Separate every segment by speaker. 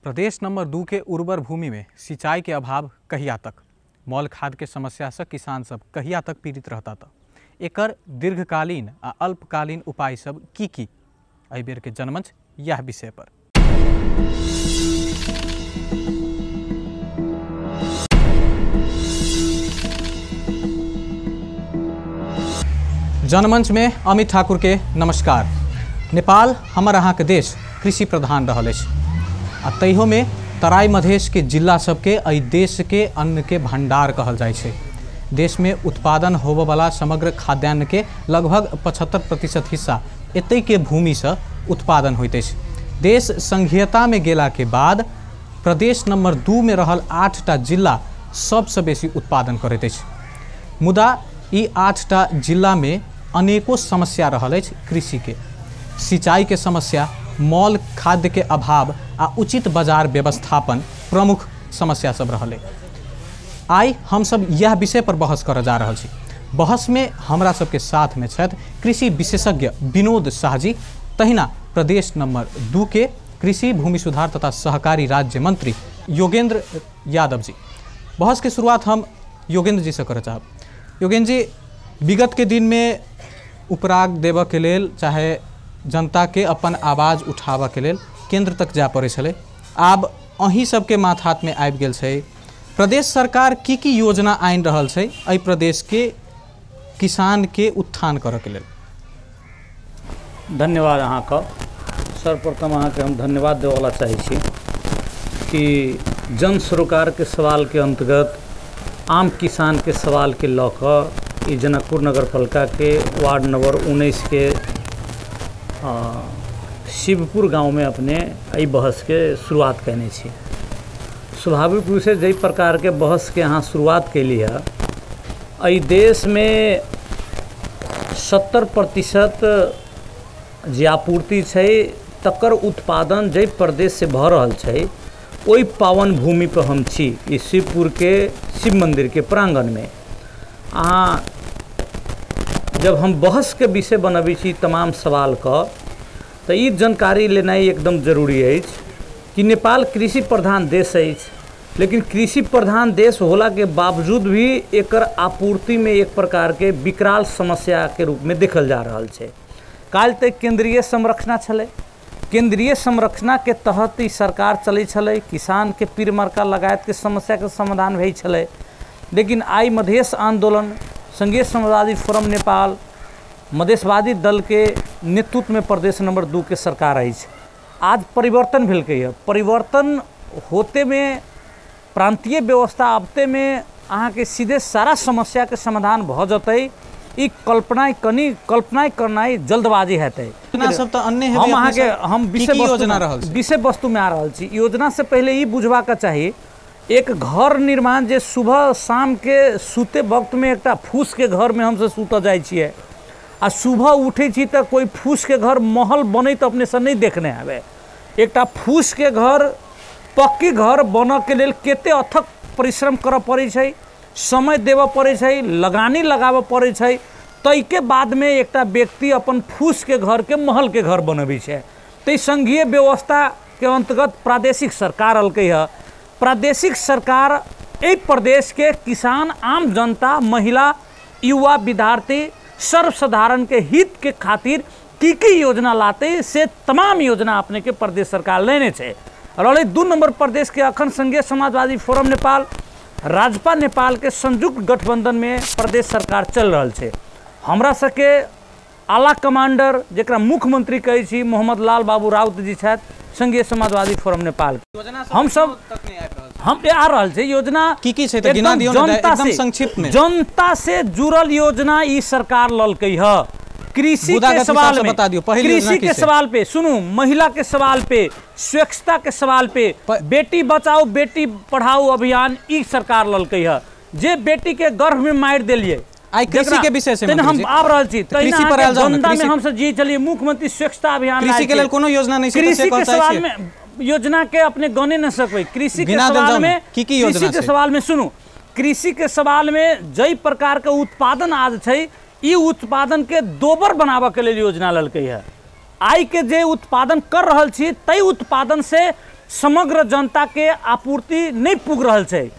Speaker 1: प्रदेश नंबर 2 के उर्वर भूमि में सिंचाई के अभाव कहिया तक, मौल खाद के समस्या से किसान सब कहिया तक पीड़ित रहता था, एकर दीर्घकालीन आ अल्पकालीन उपाय सब की की, एहि बेर के जनमंच यह विषय पर। जनमंच में अमित ठाकुर के नमस्कार। नेपाल हमर अहाँ के देश कृषि प्रधान रहल अछि आ तैहो में तराई मधेश के जिला सबके एहि देश के अन्न के भंडार कहल जाइ छै। देश में उत्पादन होबयवला समग्र खाद्यान्न के लगभग 75% हिस्सा एतै के भूमि से उत्पादन होइत अछि। देश संघीयता में गेला के बाद प्रदेश नंबर 2 में रहल 8टा जिला सबसे बेसी उत्पादन करैत अछि। मुदा ई 8टा जिला में अनेकों समस्या रहल अछि। कृषि के सिंचाई के समस्या, मौल खाद्य के अभाव आ उचित बाजार व्यवस्थापन प्रमुख समस्या सब रहल। आइ हम सब यह विषय पर बहस करऽ जा रहल छी। बहस में हमरा सबके साथ में छथि कृषि विशेषज्ञ विनोद शाह जी, तहिना प्रदेश नंबर 2 के कृषि भूमि सुधार तथा सहकारी राज्य मंत्री योगेंद्र यादव जी। बहस के शुरुआत हम योगेंद्र जी से करऽ चाहब। योगेंद्र जी, विगत के दिन में उपराग देबऽ के लेल चाहे जनता के अपन आवाज़ उठाबऽ के लेल केंद्र तक जाय पड़ै छलै, आब अहीं सबके माथ हाथ में आबि गेल छै। प्रदेश सरकार की की योजना आनि रहल छै एहि प्रदेश के किसान के उत्थान करऽ के लेल?
Speaker 2: धन्यवाद अहाँके। सर्वप्रथम अहाँके हम धन्यवाद देबऽला चाहै छी कि जन सरोकार के सवाल के अंतर्गत आम किसान के सवाल के लऽ कऽ ई जनकपुर नगरपालिका के वार्ड नंबर 19 के शिवपुर गाँवमे अपने एहि बहसके शुरुआत कयने छी। स्वाभाविक रूपसँ जाहि प्रकारके बहसके अहाँ शुरुआत कयली है, एहि देशमे 70% जे आपूर्ति छै तकर उत्पादन जाहि प्रदेशसँ भऽ रहल छै ओहि पावन भूमि पर हम छी, ई शिवपुरके शिव मन्दिरके प्राङ्गणमे। अहाँ जब हम बहसके विषय बनबै छी तमाम सवालके, तऽ ई जानकारी लेनाइ एकदम जरूरी अछि कि नेपाल कृषि प्रधान देश अछि, लेकिन कृषि प्रधान देश होला के बावजूद भी एकर आपूर्तिमे एक प्रकारके विकराल समस्याके रूपमे देखल जा रहल छै। काल्हि तक केंद्रीय संरचना छलै, केंद्रीय संरचनाके तहत ई सरकार चलै छलै, किसानके पीर मरका लगायतके समस्याके समाधान होइ छलै। लेकिन आइ मधेश आन्दोलन, संघीय समाजवादी फोरम नेपाल, मधेशवादी दल के नेतृत्व में प्रदेश नंबर 2 के सरकार अछि। आज परिवर्तन भेलकै है। परिवर्तन होते में प्रांतीय व्यवस्था आबते में अहाँके सीधे सारा समस्या के समाधान भऽ जतै, ई कल्पना कनी कल्पना करनाइ जल्दबाजी हेतै। हम अहाँके हम विषय वस्तु में आ रहल छी। योजना से पहिले ई बुझबाक चाही, एक घर निर्माण जे सुबह शाम के सुते वक्त में एकटा फूस के घर में हमसब सुतऽ जाइ छियै आ सुबह उठै छी तऽ कोई फूस के घर महल बनैत अपने से नहीं देखने हेबै। एकटा फूस के घर पक्की घर बनऽ के लेल कते अथक परिश्रम करऽ पड़ै छै, समय देबऽ पड़ै छै, लगानी लगाबऽ पड़ै छै, ताहिके बादमे एकटा व्यक्ति अपन फूस के घर के महल के घर बनबै छै। ताहि संघीय व्यवस्थाके अन्तर्गत प्रादेशिक सरकार अलकै है। प्रादेशिक सरकार एहि प्रदेश के किसान, आम जनता, महिला, युवा, विद्यार्थी, सर्वसाधारण के हित के खातिर की की योजना लाते से तमाम योजना अपने के प्रदेश सरकार लेने छै। रहलै 2 नंबर प्रदेश के अखन संघीय समाजवादी फोरम नेपाल, राजपा नेपाल के संयुक्त गठबंधन में प्रदेश सरकार चल रहल छै। हमरा सबके आला कमांडर जकरा मुख्यमंत्री कहै छी मोहम्मद लाल बाबू राउत जी छथि, संघीय समाजवादी फोरम नेपाल। हम सब हम आ रहल छै योजना
Speaker 1: की की छै त गिना दियौ ने एकदम संक्षिप्त में।
Speaker 2: जनता से जुड़ल योजना ई सरकार ललकै ह। कृषि के सवाल में
Speaker 1: बता दियौ, पहिल
Speaker 2: कृषि के सवाल पे सुनू, महिला के सवाल पे, स्वच्छता के सवाल पे, बेटी बचाओ बेटी पढ़ाओ अभियान ई सरकार ललकै ह। जे बेटी के गर्भ में मारि देलियै,
Speaker 1: आई कृषि के विषय से
Speaker 2: हम आब रहल छी, कृषि पर आयल जाउ। जनता में हमसब जी चलिए मुख्यमंत्री स्वच्छता अभियान,
Speaker 1: कृषि के लेल कोनो योजना नहीं छै,
Speaker 2: कृषि के सवाल में योजना के अपने गने न सकबै। कृषि के सवाल में
Speaker 1: की की योजना?
Speaker 2: कृषि के सवाल में सुनू, कृषि के सवाल में जै प्रकार के उत्पादन आज छै, ई उत्पादन के दोबर बनाबऽ के लेल योजना ललकै है। आइ के जे उत्पादन कर रहल छी तै उत्पादन से समग्र जनता के आपूर्ति नहीं पुग रहल छै।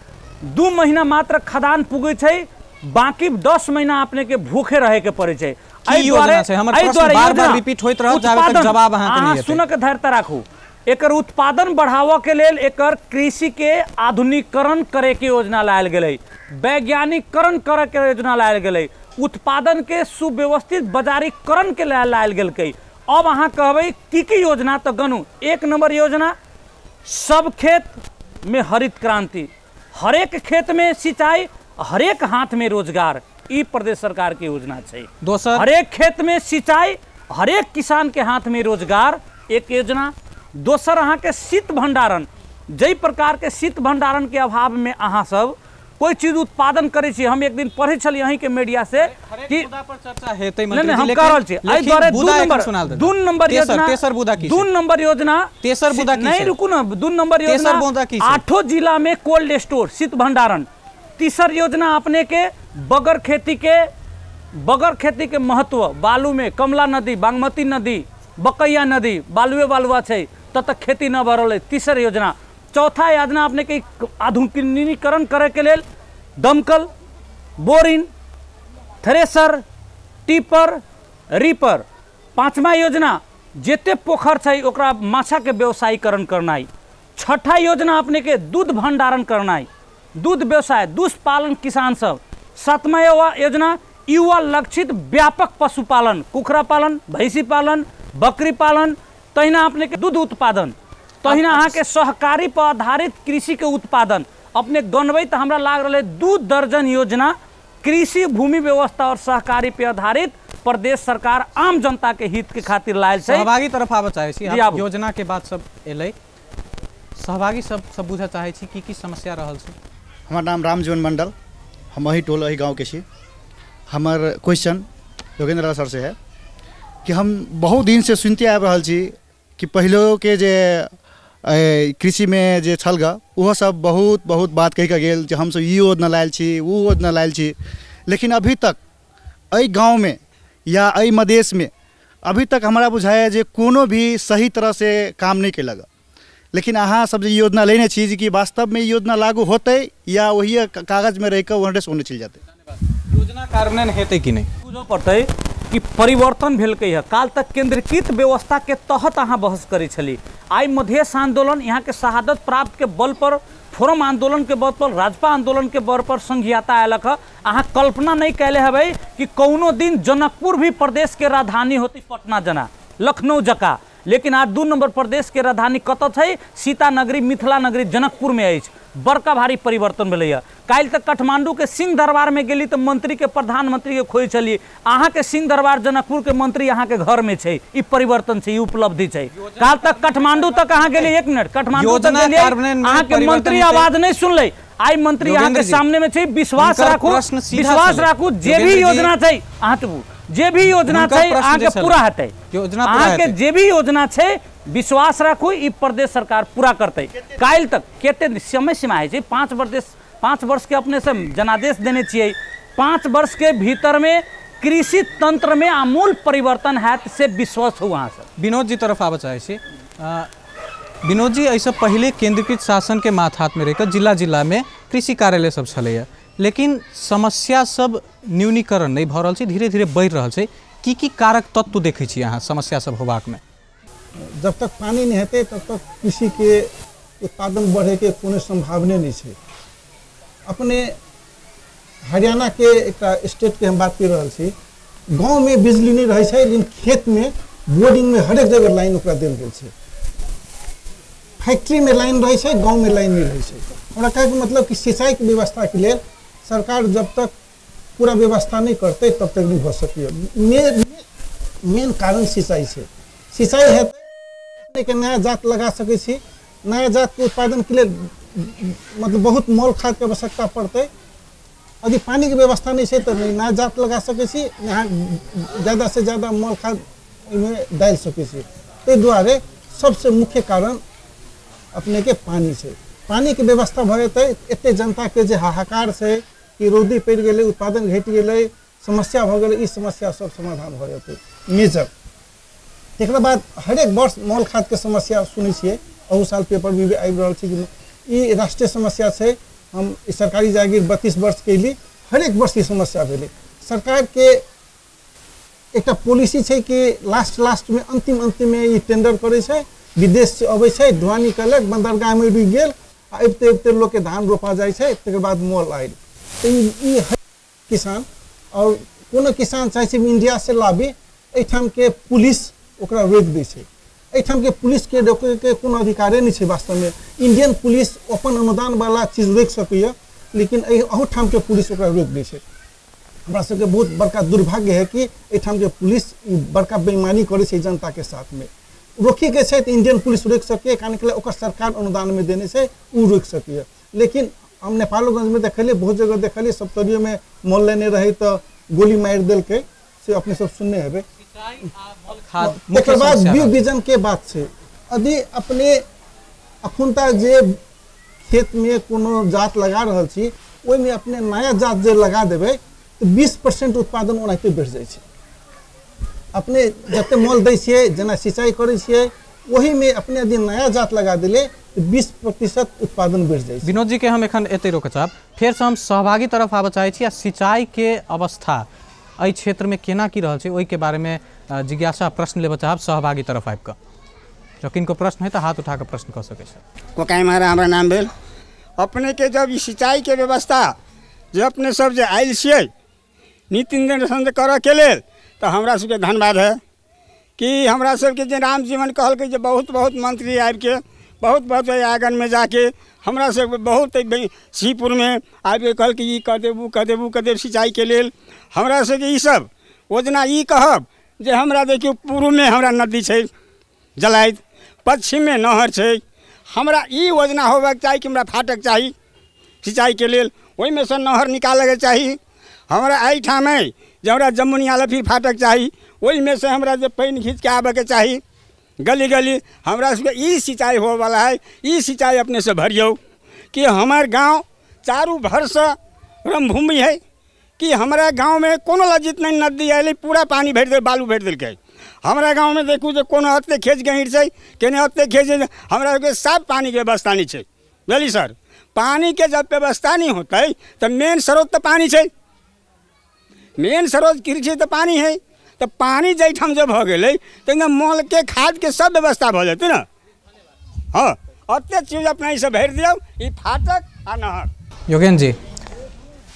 Speaker 2: 2 महीना मात्र खदान पुगै छै, बाकी 10 महीना अपने के भूखे रहे के पड़ै छै।
Speaker 1: एहि योजना छै? हमर प्रश्न बार-बार रिपीट होइत रहत जाबे तक जवाब अहाँ के नहीं हेतै।
Speaker 2: सुनऽ के धैर्यता राखू। एकर उत्पादन बढ़ावऽ के लेल एकर कृषि के आधुनिकीकरण करे के योजना लायल गेलै, वैज्ञानिकरण करे के योजना लायल गेलै, उत्पादन के सुव्यवस्थित बाजारीकरण के लायल गेलकै। अब अहाँ कहबै की की योजना, तऽ गणू। 1 नंबर योजना, सब खेत में हरित क्रांति, हरेक खेत में सिंचाई, हरेक हाथ में रोजगार, ई प्रदेश सरकार के योजना छै।
Speaker 1: दोसर,
Speaker 2: हरेक खेत में सिंचाई, हरेक किसान के हाथ में रोजगार, एक योजना। दोसर अहाँके शीत भंडारण, जाहि प्रकार के शीत भंडारण के अभाव में अहाँ सब कोई चीज उत्पादन करै छी। हम एक दिन पढ़ै छलियै अहीं के मीडिया से कि
Speaker 1: मुद्दा पर चर्चा हेतै
Speaker 2: मंत्री जी, हम कह रहल छी एहि दुआरे 2 नंबर योजना,
Speaker 1: तेसर मुद्दा की,
Speaker 2: 2 नंबर योजना,
Speaker 1: तेसर मुद्दा की,
Speaker 2: नहीं रुकू ना, 2 नंबर योजना 8 जिला में कोल्ड स्टोर शीत भंडारण। तीसर योजना अपने के बगर खेती के महत्व, बालू में कमला नदी, बागमती नदी, बकैया नदी, बालुए बालुआ छै तब तक खेती न भऽ रहल है, तीसर योजना। चौथा योजना अपने के आधुनिकीकरण करे के लेल दमकल, बोरिंग, थ्रेसर, टिपर, रीपर। 5वां योजना जते पोखर छै ओकरा माछा के व्यवसायीकरण करनाइ। 6ठा योजना अपने के दूध भंडारण करनाइ, दूध व्यवसाय, दूध पालन किसान सब। 7वां योजना युवा लक्षित व्यापक पशुपालन, कुखड़ा पालन, भैंसी पालन, बकरी पालन, तहिना अपने के दूध उत्पादन, तहिना अहाँके सहकारी पर आधारित कृषि के उत्पादन। अपने गनबै तऽ हमरा लाग रहल है 2 दर्जन योजना कृषि भूमि व्यवस्था और सहकारी पे आधारित प्रदेश सरकार आम जनता के हित के खातिर लायल छै।
Speaker 1: सहभागी तरफ आबऽ चाहै छी, योजना के बात सब एलै, सहभागी सब सब बुझऽ चाहै छी की की समस्या रहल छै।
Speaker 3: हमर नाम रामजीवन मंडल, हम अही टोल अही गाँव के छी। हमर क्वेश्चन योगेंद्र सर से है कि हम बहुत दिन से सुनते आबि रहल छी कि पहिलो के जे कृषिमे जे छल ग ओहो सब बहुत बहुत बात कहि के गेल जे हमसब ई योजना लायल छी, ओ योजना लायल छी, लेकिन अभी तक एहि गाँवमे या एहि मधेशमे अभी तक हमरा बुझाइए जे कोनो भी सही तरह से काम नहि केलक। लेकिन अहाँ सब जे योजना लेने छी जे कि वास्तवमे ई योजना लागू होतै या वही कागजमे रहिकऽ ओहने से ओहने चलि जेतै?
Speaker 1: योजना कार्यान्वयन हेतै कि नहि?
Speaker 2: बुझऽ पड़तै कि परिवर्तन भेलकै है। काल तक केंद्रीकृत व्यवस्था के तहत अहाँ बहस करै छली, आइ मधेश आंदोलन यहाँ के शहादत प्राप्त के बल पर, फोरम आंदोलन के बल पर, राजपा आंदोलन के बल पर संघीयता आयलक है। अहाँ कल्पना नहीं कैले हबै कि कौनो दिन जनकपुर भी प्रदेश के राजधानी होती, पटना जना, लखनऊ जका, लेकिन आज 2 नंबर प्रदेश के राजधानी कतऽ छै? सीता नगरी, मिथिला नगरी जनकपुर में अछि। बड़का भारी परिवर्तन भेलैए। काल्हि तक काठमांडू के सिंह दरबार में गेली तऽ मंत्री के, प्रधानमंत्री के खोज छलियै, अहाँके सिंह दरबार जनकपुर के मंत्री अहाँके घर में छै। ई परिवर्तन छै, ई उपलब्धि छै। काल्हि तक काठमांडू तक अहाँ गेलियै, 1 मिनट, काठमांडू तक गेलियै, अहाँके मंत्री आवाज नहीं सुनलै, आइ मंत्री अहाँके सामने में छै। विश्वास राखू, विश्वास राखू, जे भी योजना छै अहाँ जे भी योजना छै अहाँके पूरा हेतै। अहाँके जे भी योजना छै विश्वास राखू, ई प्रदेश सरकार पूरा करतै। काल्हि तक कते समय सीमा होइ छै? 5 वर्ष के अपने से जनादेश देने छियै, 5 वर्ष के भीतर में कृषि तंत्र में आमूल परिवर्तन हैत से विश्वास हो अहाँ सब।
Speaker 1: विनोद जी तरफ आबऽ चाहै छी। विनोद जी, एहिसँ पहिले केंद्रीकृत शासन के माथात में रहिकऽ जिला जिला में कृषि कार्यालय सब छलैया, लेकिन समस्या सब न्यूनीकरण नहीं भऽ रहल छै, धीरे धीरे बढ़ि रहल छै। की की कारक तत्व देखै छी अहाँ समस्या सब होबाक में?
Speaker 4: जब तक पानी नहीं हेतै तब तक कृषि के उत्पादन बढ़े के कोनो संभावने नहीं छै। अपने हरियाणा के एक स्टेट के हम बात कर रहल छी, गाँव में बिजली नहीं रहै छै, लेकिन खेत में बोरिंग में हरेक जगह लाइन ओकरा देल गेल छै। फैक्ट्री में लाइन रहै छै, गाँव में लाइन नहीं रहै छै। हमरा कहैके मतलब कि सिंचाई के व्यवस्था के लेल सरकार जब तक पूरा व्यवस्था नहीं करते तब तक नहीं भऽ सकैए। मेन कारण सिंचाई छै। सिंचाई हेतै के नया जात लगा सकै छी, नया जात के उत्पादन के लेल मतलब बहुत मोल खाद के आवश्यकता पड़तै। यदि पानी के व्यवस्था नहीं छै तऽ नया जात लगा सकै छी, यहाँ ज़्यादा से ज़्यादा मोल खाद ओहिमे डालि सकै छी। ताहि दुआरे सबसे मुख्य कारण अपने के पानी छै। पानी के व्यवस्था भऽ जेतै, एते जनता के जे हाहाकार छै कि रौदी पड़ि गेलै, उत्पादन घटि गेलै, समस्या भऽ गेलै, ई समस्या सब समाधान भऽ जेतै मेजर। तकर बाद हरेक वर्ष मोल खाद के समस्या सुनै छियै, अहू साल पेपर भी आबि रहल छै कि ई राष्ट्रीय समस्या छै। हम सरकारी जागीर 32 वर्ष कयली, हरेक वर्ष ई समस्या भेलै। सरकारके एकटा पॉलिसी छै कि लास्ट लास्टमे अंतिम अंतिममे ई टेंडर करै छै, विदेशसँ अबै छै, ढुआनी कयलक, बंदरगाहमे रुकि गेल आ अबिते अबिते लोकके धान रोपा जाइ छै, तकर बाद मोल आयल। तऽ ई किसान और कोनो किसान चाहै छै इंडियासँ लाबी, एहिठामके पुलिस ओकरा रोकि दै छै। एहिठामके पुलिसके रोकैके कोनो अधिकारे नहि छै। वास्तवमे इंडियन पुलिस अपन अनुदानवला चीज रोकि सकैए, लेकिन अहूठामके पुलिस ओकरा रोकि दै छै। हमरा सबके बहुत बड़का दुर्भाग्य है कि एहिठामके पुलिस बड़का बेईमानी करै छै जनताके साथमे। रोकीके छै तऽ इंडियन पुलिस रोकि सकैए, कारण के ओकर सरकार अनुदानमे देने छै, ओ रोकि सकैए। लेकिन हम नेपालोगंजमे देखलियै, बहुत जगह देखलियै, सप्तरीमे मोल लेने रहै तऽ गोली मारि देलकै, से अपने सब सुनने हेबै। तकर बाद बीज बीजनके बात छै। यदि अपने अखुनता जे खेतमे कोनो जात लगा रहल छी, ओहिमे अपने नया जात जे लगा देबै तऽ 20% उत्पादन ओनाहिते बढ़ि जाइ छै। अपने जते मोल दै छियै, जेना सिंचाई करै छियै, ओहिमे अपने यदि नया जात लगा देले तऽ 20% उत्पादन बढ़ि जाइ छै।
Speaker 1: विनोद जी के हम एखन एतै रोकऽ चाहब, फेरसँ हम सहभागी तरफ आबऽ चाहै छी आ सिंचाईके अवस्था एहि क्षेत्रमे केना की रहल छै ओहिके बारेमे जिज्ञासा प्रश्न लेबऽ चाहब सहभागी तरफ आबि कऽ। जँ किनको प्रश्न है तऽ हाथ उठा कऽ प्रश्न कऽ सकै छै।
Speaker 5: कोकाई महाराज हमरा नाम भेल। अपनेके जब ई सिंचाईके व्यवस्था जे अपने सब जे आयल छियै नीति निर्देशन करऽके लेल, तऽ हमरा सबके धन्यवाद है कि हमरा सबके जे राम जीवन कहलकै जे बहुत बहुत मंत्री आबिके बहुत बहुत आँगनमे जाके हमरा सबके बहुत सीपुरमे आबिके कहलकै ई कऽ देब, ओ कऽ देब, ओ कऽ देब सिंचाईके लेल। हमरा सबके ईसब योजना ई कहब जे हमरा देखियौ पूर्वमे हमरा नदी छै जलाइत, पश्चिममे नहर छै, हमरा ई योजना होबाक चाही कि हमरा फाटक चाही सिंचाईके लेल, ओहिमे सँ नहर निकालऽके चाही। हमरा एहिठाम है जे हमरा जमुनिया लफी फाटक चाही, ओहिमे से हमरा जे पानि घीचके आबऽके चाही गली गली। हमरा सबके ई सिंचाई होवऽवला है, ई सिंचाई अपनेसँ भरियौ कि हमर गाँव चारू भरसँ रणभूमि है कि हमरा गाँवमे कोनो लज्जित नहि नदी अयलै पूरा पानि भरि देल, बालू भरि देलकै। हमरा गाँवमे देखू जे कोनो एतेक खेत गहीँर छै, केने एतेक खेत छै, हमरा सबके साफ पानिके व्यवस्था नहि छै। बुझलियै सर, पानिके जब व्यवस्था नहि होतै तऽ मेन स्रोत तऽ पानि छै, मेन स्रोत कृषि तऽ पानि है, तऽ पानि जाहिठाम जे भऽ गेलै तऽ मोलके खादके सब व्यवस्था भऽ जेतै ने। हँ, एतेक चीज अपना ईसब भरि दियौ, ई फाटक आ नहर।
Speaker 1: योगेन्द्र जी,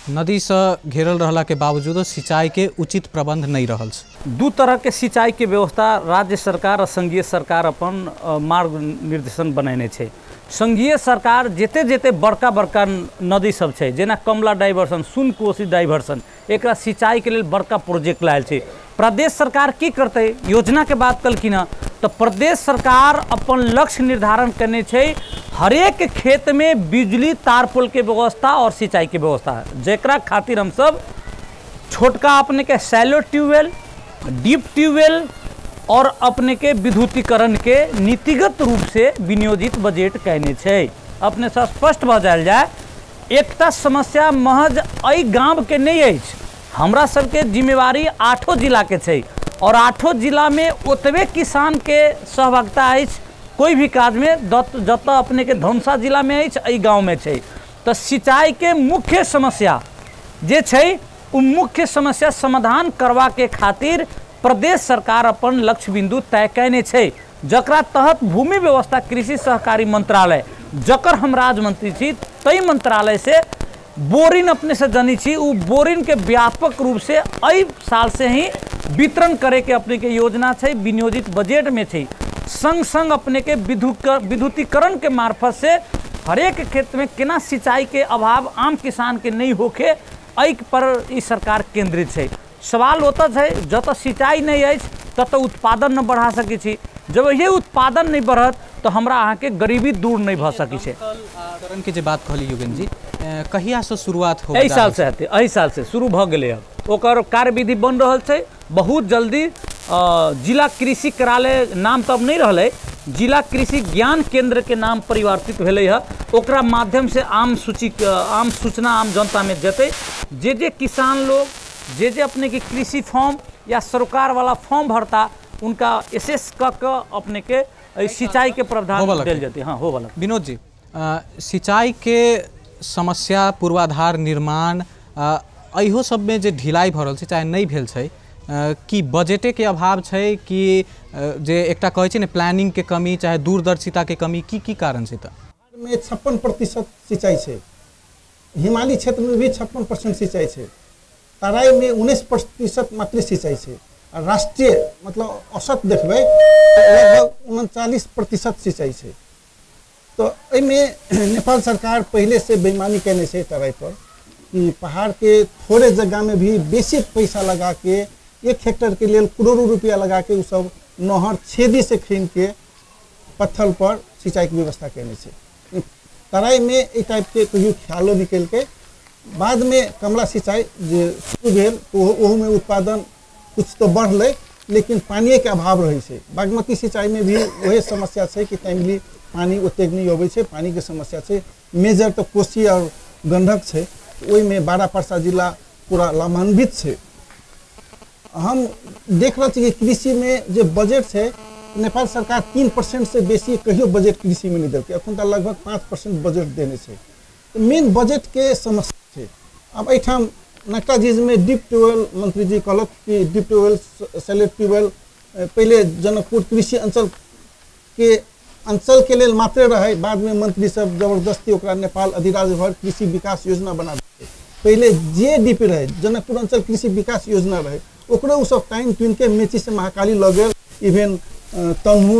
Speaker 1: नदीसँ घेरल रहलाके बावजूदो सिंचाईके उचित प्रबंध नहि रहल छै।
Speaker 2: दू तरहके सिंचाईके व्यवस्था राज्य सरकार आ संघीय सरकार अपन मार्ग निर्देशन बनेने छै। संघीय सरकार जते जते बड़का बड़का नदी सब छै, जेना कमला डाइवर्सन, सुनकोशी डाइवर्सन, एकरा सिंचाईके लेल बड़का प्रोजेक्ट लायल छै। प्रदेश सरकार की करतै, योजनाके बात कलखिन हँ, तऽ प्रदेश सरकार अपन लक्ष्य निर्धारण करने छै हरेक खेतमे बिजली तार पोल के व्यवस्था और सिंचाई के व्यवस्था, जेकरा खातिर हमसब छोटका अपने के सैलो ट्यूबवेल, डीप ट्यूबवेल और अपने के विद्युतीकरण के नीतिगत रूप से विनियोजित बजट कहने छै। अपने से स्पष्ट भऽ जायल जाय, एकटा समस्या महज एहि गामके नहि अछि, हमरा सबके जिम्मेवारी 8 जिलाके छै और 8 जिलामे ओतबे किसानके सहभागिता अछि कोई भी काजमे, जतऽ अपने के धनुषा जिलामे अछि एहि गाँवमे छै। तऽ सिंचाईके मुख्य समस्या जे छै ओ मुख्य समस्या समाधान करबाके खातिर प्रदेश सरकार अपन लक्ष्य बिंदु तय कयने छै, जकरा तहत भूमि व्यवस्था कृषि सहकारी मंत्रालय, जकर हम राज्य मंत्री छी, ताहि मंत्रालय से बोरिंग अपने से जनी छी, उ बोरिंग के व्यापक रूप से एहि साल से ही वितरण करे के अपने के योजना छै, विनियोजित बजट में छै। संग संग अपने के विद्युतीकरण के मार्फत से हरेक खेत में केना सिंचाई के अभाव आम किसान के नहीं होके एहि पर ई सरकार केंद्रित छै। सवाल ओतऽ छै जतऽ सिंचाई नहीं अछि ततऽ उत्पादन न बढ़ा सकै छी, जब यही उत्पादन नहीं बढ़त तो हमरा अहाँके गरीबी दूर नहीं भऽ सकै छै।
Speaker 1: के जे बात कहली योगेन्द्र जी, कहिया से शुरुआत हो?
Speaker 2: एहि साल से हेतै, एहि साल से शुरू भऽ गेलै। अब ओकर कार्यविधि बन रहल छै, बहुत जल्दी जिला कृषि कार्यालय नाम तऽ अब नहीं रहलै, जिला कृषि ज्ञान केंद्र के नाम परिवर्तित भेलै हँ। ओकरा माध्यम से आम सूची, आम सूचना आम जनता में जेतै, जे जे किसान लोग जे जे अपने के कृषि फॉर्म या सरकार वाला फॉर्म भरता उनका एसेस कऽ कऽ अपने के एहि सिंचाईके प्रावधान देल जेतै। हाँ, होबऽ लगतै।
Speaker 1: विनोद जी, सिंचाईके समस्या, पूर्वाधार निर्माण, एहो सबमे जे ढिलाई भऽ रहल छै चाहे नहि भेल छै, कि बजटेके अभाव छै कि जे एकटा कहै छै ने प्लानिंगके कमी चाहे दूरदर्शिताके कमी, की की कारण छै? तऽ
Speaker 4: में 56% सिंचाई छै, हिमालय क्षेत्रमे भी 56% सिंचाई छै, तराईमे 19% मात्र सिंचाई छै, आ राष्ट्रीय मतलब औसत देखबै लगभग 39% सिंचाई छै। तो एहिमे नेपाल सरकार पहले से बेईमानी केने छै तराई पर कि पहाड़ के थोड़े जगह में भी बेसी पैसा लगा के 1 हेक्टर के लिए करोड़ों रुपया लगा के सब नहर छेदी से खीन के पत्थर पर सिंचाई के व्यवस्था केने छै। तराई में एहि टाइप के कहियो ख्यालो नहीं केलकै। बाद में कमला सिंचाई जे शुरू भेल तो ओहूमे उत्पादन कुछ तो बढ़लै, लेकिन पानिए के अभाव रहै छै। बागमती सिंचाई में भी वही समस्या छै कि टाइमली पानी ओतेक नहि अबै छै, पानी के समस्या छै। मेजर तो कोसी और गंडक छै, ओहिमे 12 परसा जिला पूरा लाभान्वित छै। हम देख रहल छी कि कृषिमे जे बजट छै, नेपाल सरकार 3% से बेसी कहियो बजट कृषिमे नहि देलकै, अखन तऽ लगभग 5% बजट देने छै। तऽ मेन बजटके समस्या छै। आब एहिठाम नक्टा चीजमे डीप ट्यूबवेल मंत्री जी कहलक कि डीप ट्यूबवेल, सेलेक्ट ट्यूबवेल पहिले जनकपुर कृषि अंचल के लेल मात्रे रहै, बादमे मंत्री सब जबरदस्ती ओकरा नेपाल अधिराज्य भर कृषि विकास योजना बना देलकै। पहिले जे डीपी रहै, जनकपुर अंचल कृषि विकास योजना रहै, ओकरो ओसब टाइम चुनिके मेची से महाकाली लऽ गेल, इवेन तनहु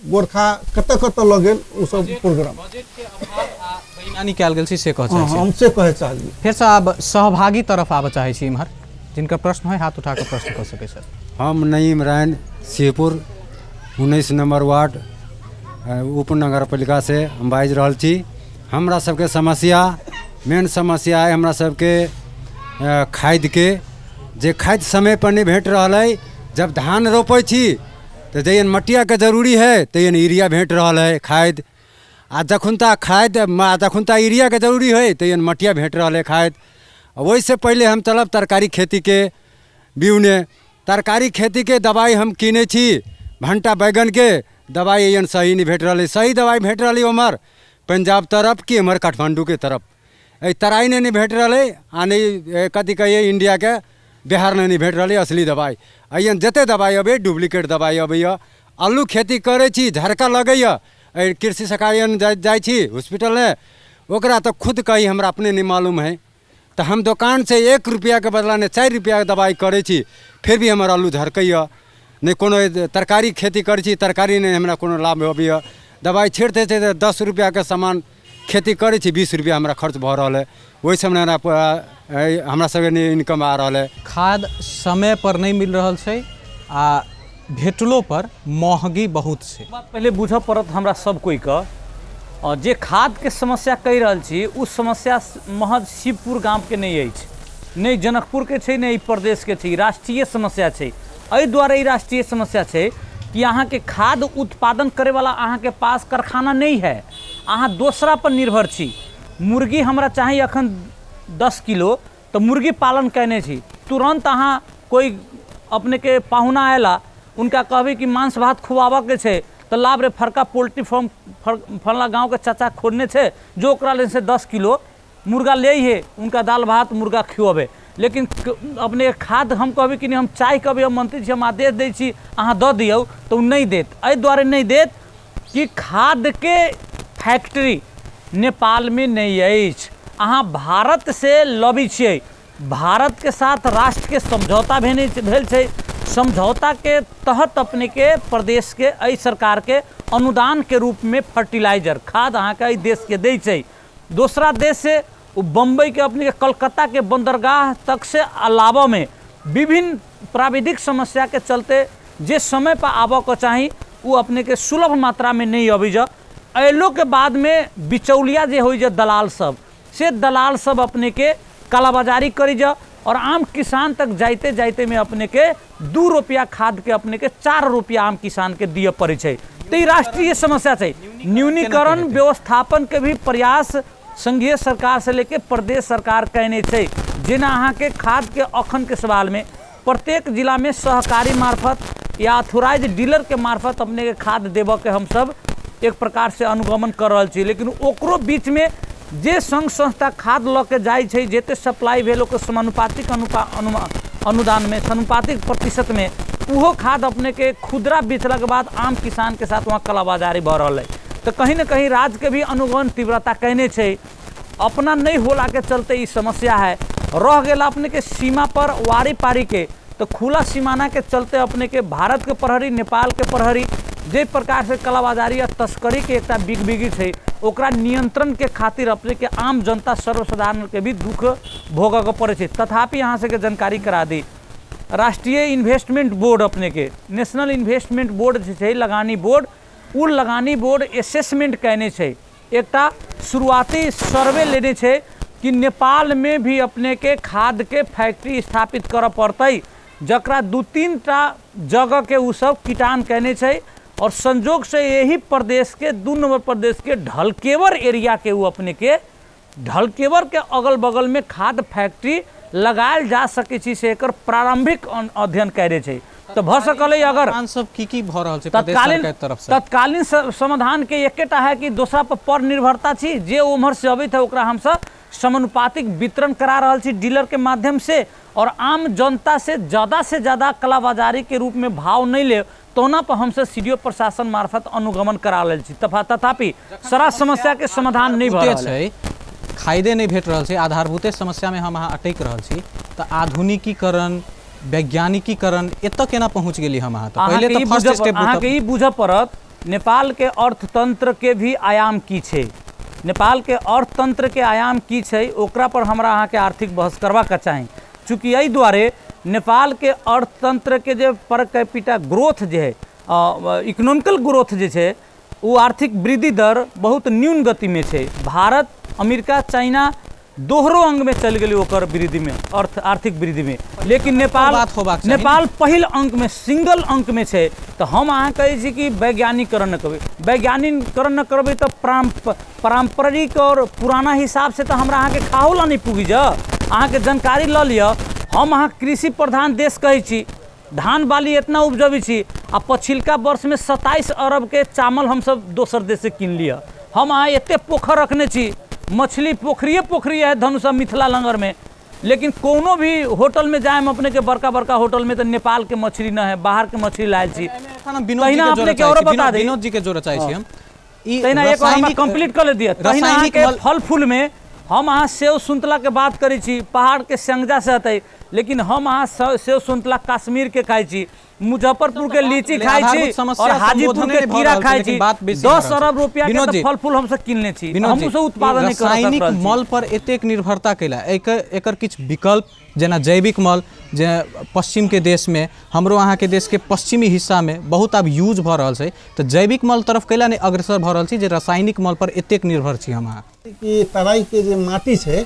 Speaker 4: गोरखा कतऽ कतऽ लऽ गेल ओसब प्रोग्राम।
Speaker 1: बेईमानी कयल गेल छै से कहऽ चाहै छी?
Speaker 4: हम से कहऽ चाहलियै।
Speaker 1: फेरसँ आब सहभागी तरफ आबऽ चाहै छी, इम्हर जिनकर प्रश्न है हाथ उठा कऽ प्रश्न कऽ सकै छथि।
Speaker 6: हम नईम रायन, शिवपुर 19 नंबर वार्ड उपनगरपालिका से हम बाजि रहल छी। हमरा सबके समस्या, मेन समस्या है हमरा सबके खादके, जे खाद समय पर नहीं भेट रहल है। जब धान रोपै छी तऽ जहन मटियाके जरूरी है तहन यूरिया भेट रहल है खाद, आ जखुनता खाद जखुनता यूरियाके जरूरी है तहन मटिया भेट रहल है खाद। ओहिसँ पहिले हम चलब तरकारी खेतीके बिउने, तरकारी खेतीके दवाइ हम कीनै छी, भण्टा बैगनके दवाइ एहन सही नहीं भेट रहल है। सही दवाइ भेट रहल है उम्हर पंजाब तरफ कि एम्हर काठमांडूके तरफ, एहि तराई ने नहीं भेट रहल है, आ नहि कथी कहिए इंडियाके बिहारमे नहीं भेट रहल है असली दवाइ। एहन जते दवाइ अबै डुप्लीकेट दवाइ अबैए। आलू खेती करै छी, झरका लगैए, एहि कृषि शाखा जाइ छी हॉस्पिटलमे, ओकरा तऽ खुद कही हमरा अपने नहीं मालूम है, तऽ हम दोकानसँ 1 रुपैआके बदला ने 4 रुपैआके दवाइ करै छी, फिर भी हमर आलू झरकैए नहि। कोनो तरकारी खेती करै छी, तरकारी नहि हमरा कोनो लाभ अबैए। दवाइ छिड़ते छै तऽ 10 रुपैआके सामान खेती करै छी, 20 रुपैआ हमरा खर्च भऽ रहल है, ओहिसँ हमरा सबके नहि इनकम आ रहल है।
Speaker 1: खाद समय पर नहीं मिल रहल छै आ भेटलो पर महगी बहुत छै।
Speaker 2: बात पहिले बुझऽ पड़त हमरा सब कोइके, जे खादके समस्या कहि रहल छी ओ समस्या महज शिवपुर गामके नहि अछि, नहि जनकपुरके छै, नहि प्रदेशके छै, राष्ट्रीय समस्या छै। एहि दुआरे ई राष्ट्रीय समस्या छै कि अहाँके खाद उत्पादन करैवला अहाँके पास कारखाना नहि है, अहाँ दोसरा पर निर्भर छी। मुर्गी हमरा चाही अखन 10 किलो, तऽ मुर्गी पालन कयने छी, तुरन्त अहाँ कोइ अपनेके पाहुना अयला, उनका कहबै कि मांस भात खुआबऽके छै, तऽ लाभ रे फरका पोल्ट्री फार्म फलना गाँवके चाचा खोलने छै, जो ओकरा लेल से 10 किलो मुर्गा ले हे, उनका दाल भात मुर्गा खुअबै। लेकिन अपने खाद हम कहबै कि नहि हम चाय कहबै, हम मंत्री छी, हम आदेश दै छी अहाँ दऽ दियौ, तऽ ओ नहि देत। एहि दुआरे नहि देत कि खादके फैक्ट्री नेपालमे नहि अछि, अहाँ भारतसँ लबै छियै, भारतके साथ राष्ट्रके समझौता भेल छै, समझौताके तहत अपनेके प्रदेशके एहि सरकारके अनुदानके रूपमे फर्टिलाइजर खाद अहाँके एहि देशके दै छै। दोसरा देशसँ ओ बम्बईके अपनेके कलकत्ताके बंदरगाह तक से अलावामे विभिन्न प्राविधिक समस्याके चलते जे समय पर आबऽके चाही ओ अपनेके सुलभ मात्रामे नहि अबै जा। अयलोके बादमे बिचौलिया जे होइ जे दलाल सब, से दलाल सब अपनेके कालाबाजारी करी जा और आम किसान तक जाइते जाइते में अपनेके 2 रुपया खाद के अपनेके 4 रुपया आम किसान के दिए पड़ै छै। तो ई राष्ट्रीय समस्या छै। न्यूनीकरण व्यवस्थापन के भी प्रयास संघीय सरकार से लेके प्रदेश सरकार कयने छै। जेना अहाँके खाद के अखन के सवाल में प्रत्येक जिला में सहकारी मार्फत या ऑथोराइज डीलर के मार्फत अपने के खाद देबऽ के हमसब एक प्रकार से अनुगमन कर रहल छी। लेकिन ओकरो बीच में जे संघ संस्था खाद लऽ के जाइ छै, जते सप्लाई भेल ओकर समानुपातिक अनुदान में समानुपातिक प्रतिशत में उहो खाद अपने के खुदरा बेचला के बाद आम किसान के साथ वहाँ कालाबाजारी भऽ रहल है। तो कहीं ना कहीं राज्य के भी अनुगमन तीव्रता कहने छै, अपना नहीं होला के चलते ई समस्या है। रह गेल अपने के सीमा पर वारी पारी के, तो खुला सीमाना के चलते अपने के भारत के प्रहरी नेपाल के प्रहरी जे प्रकार से कालाबाजारी या तस्करी के एकटा बिग बिगी छै, ओकरा नियंत्रण के खातिर अपने के आम जनता सर्वसाधारण के भी दुख भोगऽ के पड़ै छै। तथापि अहाँ सबके जानकारी करा दी, राष्ट्रीय इन्वेस्टमेंट बोर्ड अपने के नेशनल इन्वेस्टमेंट बोर्ड जे छै लगानी बोर्ड, उ लगानी बोर्ड एसेसमेंट कयने छै, एकटा शुरुआती सर्वे लेने छै कि नेपाल में भी अपने के खाद के फैक्ट्री स्थापित करऽ पड़तै, जकरा 2-3 टा जगह के उ सब किटान कयने छै। और संजोग से यही प्रदेश के 2 नंबर प्रदेश के ढलकेवर एरिया के उ अपने के ढलकेवर के अगल बगल में खाद फैक्ट्री लगायल जा सकै छै, से एकर प्रारंभिक अध्ययन करे छै। तो भऽ सकल है अगर
Speaker 1: सब की भऽ रहल छै प्रदेश सरकार के तरफ से
Speaker 2: तत्कालीन समाधान के एकेटा है कि दोसरा पर निर्भरता छी, जे उम्हर से अबैत है ओकरा हमसब समानुपातिक वितरण करा रहल छी डीलर के माध्यम से, और आम जनता से ज़्यादा से ज़्यादा कालाबाजारी के रूप में भाव नहीं ले तोना पर हमसे सीडीओ प्रशासन मार्फत अनुगमन करा लेल छी। तथापि सारा समस्या के समाधान नहीं भऽ रहल है,
Speaker 1: खादे नहीं भेट रहल छै, आधारभूते समस्या में हम अहाँ अटकि रहल छी। तऽ आधुनिकीकरण वैज्ञानिकीकरण एतऽ केना पहुँच गेली हम अहाँ? तऽ पहिले तऽ फर्स्ट स्टेप
Speaker 2: अहाँके ई बुझऽ पड़त नेपाल के अर्थतंत्र के भी आयाम की छै, नेपाल के अर्थतंत्र के आयाम की छै, ओकरा पर हमरा अहाँके आर्थिक बहस करबाक चाही। चूँकि एहि दुआरे नेपाल के अर्थतंत्र के जे पर कैपिटा ग्रोथ जे है, इकोनॉमिकल ग्रोथ जे छै, वो आर्थिक वृद्धि दर बहुत न्यून गति में छै। भारत, अमेरिका, चाइना दोहरो अंग में चलि गेलै ओकर वृद्धि में, अर्थ आर्थिक वृद्धि में, लेकिन नेपाल पहिल अंक में सिंगल अंक में छै। तो हम अहाँ कहै छी कि वैज्ञानिकरण करबै, वैज्ञानिकरण करबै तऽ पारम्परिक और पुराना हिसाब से तऽ हमरा अहाँके खाहो ला नहि पुगी जा। अहाँके जानकारी लऽ लिअ, हम अहाँ कृषि प्रधान देश कहै छी, धान बाली इतना उपजबै छी, आ पछिलका वर्षमे 27 अरब के चावल हमसब दोसर देश से कीन लिअ। हम अहाँ एते पोखरि रखने छी, मछली पोखरिए पोखरि है धनुषा मिथिला लंगर में, लेकिन कोनो भी होटल में जाए अपने के बड़का बड़का होटल में तो नेपाल के मछली न है, बाहर के मछली लायल छी।
Speaker 1: विनोद जी के जोड़ चाहै छी हम,
Speaker 2: तहिना एक हमरा कंप्लीट कर दिअ। तहिना अहाँके फल फूल में हम अहाँ सेव संतला के बात करै छी, पहाड़ के स्यंगजा से हतै, लेकिन हम अहाँ सेव संतला कश्मीर के खाइ छी, मुजफ्फरपुर के लीची खाइ छी और हाजीपुर के कीड़ा खाइ छी। 10 अरब रुपया के फल फूल हमसब किनने छी, हमसब उत्पादन नहीं कर
Speaker 1: रासायनिक मल पर एतेक निर्भरता कैला, एकर किछु विकल्प जेना जैविक मल जे पश्चिम के देश में, हमरो अहाँ के देश के पश्चिमी हिस्सा में बहुत आब यूज भऽ रहल छै, तऽ जैविक मल तरफ कैला नहि अग्रसर भऽ रहल छी जे रासायनिक मल पर एतेक निर्भर छी हम अहाँ?
Speaker 4: कि तराई के जे माटी छै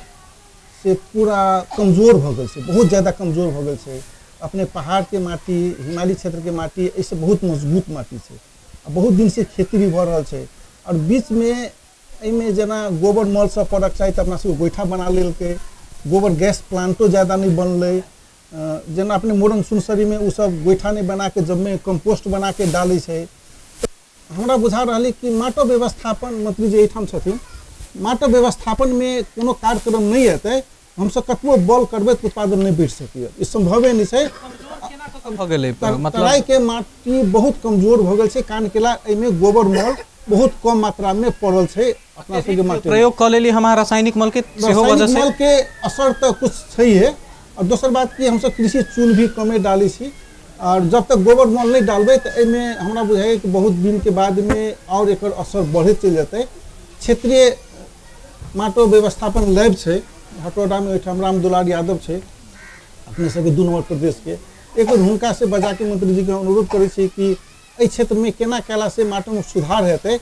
Speaker 4: से पूरा कमजोर भऽ गेल छै, बहुत ज़्यादा कमजोर भऽ गेल छै। अपने पहाड़ के माटी, हिमालय क्षेत्र के माटी एहिसँ बहुत मजबूत माटी छै, बहुत दिन से खेती भी भऽ रहल छै। और बीचमे एहिमे जेना गोबर मल सब पड़क चाही तऽ अपना सबके गोइठा बना लेलकै, गोबर गैस प्लांटो ज़्यादा नहीं बनलै। जेना अपने मोरंग सुनसरीमे ओ सब गोइठा नहीं बनाके जबमे कम्पोस्ट बनाके डालै छै। हमरा बुझा रहलै कि माटो व्यवस्थापन मंत्री जी एहिठाम छथिन, माटो व्यवस्थापनमे कोनो कार्यक्रम नहीं हेतै, हमसब कतबो बल करबै तऽ उत्पादन नहीं बढ़ि सकैए, ई संभवे नहीं छै। तराई के माटी बहुत कमजोर भऽ गेल छै, कारण केला एहिमे गोबर मल बहुत कम मात्रा में पड़ल छै। अपना सबके माटी
Speaker 1: प्रयोग कऽ लेली हम रासायनिक मल के सेहो वजह से
Speaker 4: मल के असर तऽ कुछ छैहे। और दोसर बात कि हमसब कृषि चून भी कमे डालै छी, और जब तक गोबर मल नहीं डालबै तऽ एहिमे हमरा बुझाइए कि बहुत दिन के बाद में और एकर असर बढ़ैत चलि जेतै। क्षेत्रीय माटो व्यवस्थापन लैब छै हटौडामे, ओहिठाम राम दुलार यादव छै अपने सबके 2 नंबर प्रदेश के, एक बेर हुनका से बजाके मंत्री जी के अनुरोध करै छी कि एहि क्षेत्रमे केना कयला से माटोमे सुधार हेतै,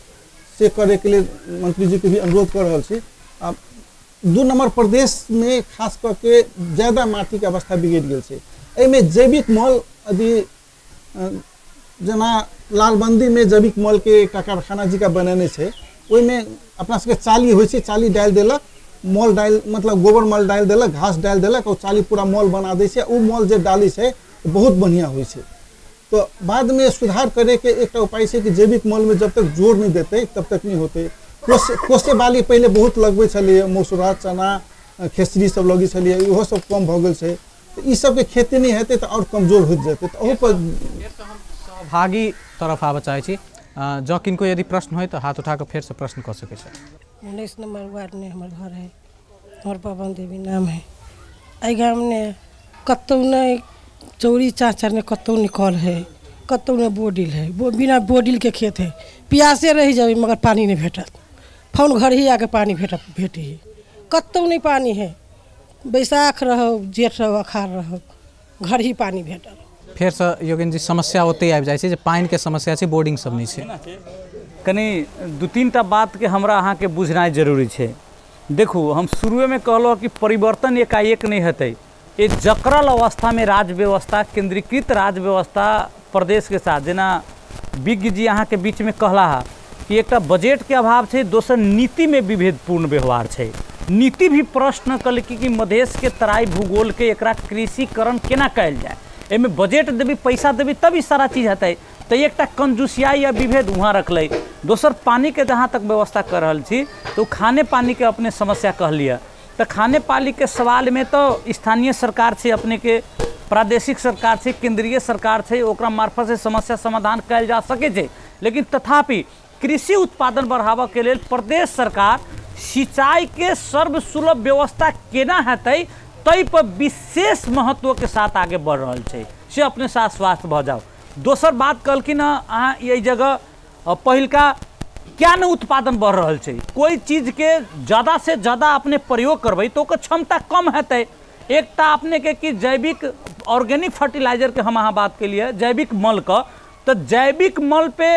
Speaker 4: से करैके लेल मंत्री जी के भी अनुरोध कर रहल छी। आ 2 नंबर प्रदेशमे खास कऽ के ज़्यादा माटीके अवस्था बिगड़ि गेल छै। एहिमे जैविक मल यदि जेना लालबन्दीमे जैविक मलके एकटा कारखाना जी का बनेने छै, ओहिमे अपना सबके चाली होइ छै, चाली डालि देलक, मल डालि मतलब गोबर मल डालि देलक, घास डालि देलक, और चाली पूरा मल बना दै छै। ओ मल जे डालै छै बहुत बढ़िआँ होइ छै। तो बाद में सुधार करे के एक उपाय छै कि जैविक मल में जब तक जोर नहीं देते तब तक नहीं होते। कोसे बाली पहले बहुत लगबै छलियै, मसुरा चना खेसरी सब लगै छलियै, इहो सब कम भऽ गेल छै। तऽ ई सबके खेती नहीं हेतै तऽ आओर कमजोर होइत जेतै। तऽ ओहू पर
Speaker 1: सहभागी तरफ आबऽ चाहै छी, जँ किनको यदि प्रश्न होय तऽ हाथ उठा कऽ फेरसँ प्रश्न कऽ सकै छै।
Speaker 7: 19 नंबर वार्ड में हमर घर है, हमर पवन देवी नाम है। एहि गाममे कतौ नहि चौरी चाचर ने कतौ नहि कल है, कतौ नहि बोडिल है, बिना बोडिल के खेत है। प्यासे रहि जाबी मगर पानी नहीं भेटत, फोन घर ही आके पानी भेटी, कतौ नहीं पानी है। बैसाख रहो जेठ रहो अखाड़ रहो घर ही पानी भेटल।
Speaker 1: फेरसँ योगेन्द्र जी समस्या ओतहि आबि जाइ छै जे पानिके समस्या छै, बोर्डिंग सब नहि छै।
Speaker 2: कनि 2-3 टा बातके हमरा अहाँके बुझनाइ जरूरी छै। देखू, हम शुरुएमे कहलहुँ कि परिवर्तन एकाएक नहि हेतै। ये जकड़ल अवस्थामे राज्य व्यवस्था, केंद्रीकृत राज्य व्यवस्था प्रदेशके साथ, जेना विज्ञ जी अहाँके बीचमे कहला है कि एकटा बजटके अभाव छै, दोसर नीतिमे विभेदपूर्ण व्यवहार छै। नीति भी प्रश्न कलकी कि मधेशके तराई भूगोलके एकरा कृषिकरण केना कयल जाय, एहिमे बजट देबी पैसा देबी तभी सारा चीज हेतै। तऽ एकटा कंजूसियाई या विभेद वहाँ रखलै। दोसर पानीके जहाँ तक व्यवस्था कर रहल छी तो खाने पानीके अपने समस्या कहलियै, तऽ खाने पानीके सवालमे तो स्थानीय सरकार छै, अपने के प्रादेशिक सरकार छै, केंद्रीय सरकार छै, ओकरा मार्फत से समस्या समाधान कयल जा सकै छै। लेकिन तथापि कृषि उत्पादन बढ़ाबऽके लेल प्रदेश सरकार सिंचाईके सर्वसुलभ व्यवस्था केना हेतै तै पर विशेष महत्वके साथ आगे बढ़ रहल छै, से अपने साथ स्वास्थ्य भऽ जाउ। दोसर बात कहलखिन हँ अहाँ एहि जगह पहिलका क्या ने उत्पादन बढ़ रहल छै, कोई चीजके ज़्यादा से ज़्यादा अपने प्रयोग करबै तो ओकर क्षमता कम हेतै। एकटा अपने के कि जैविक ऑर्गेनिक फर्टिलाइजर के हम अहाँ बात केलियै, जैविक मल के, तो जैविक मल पे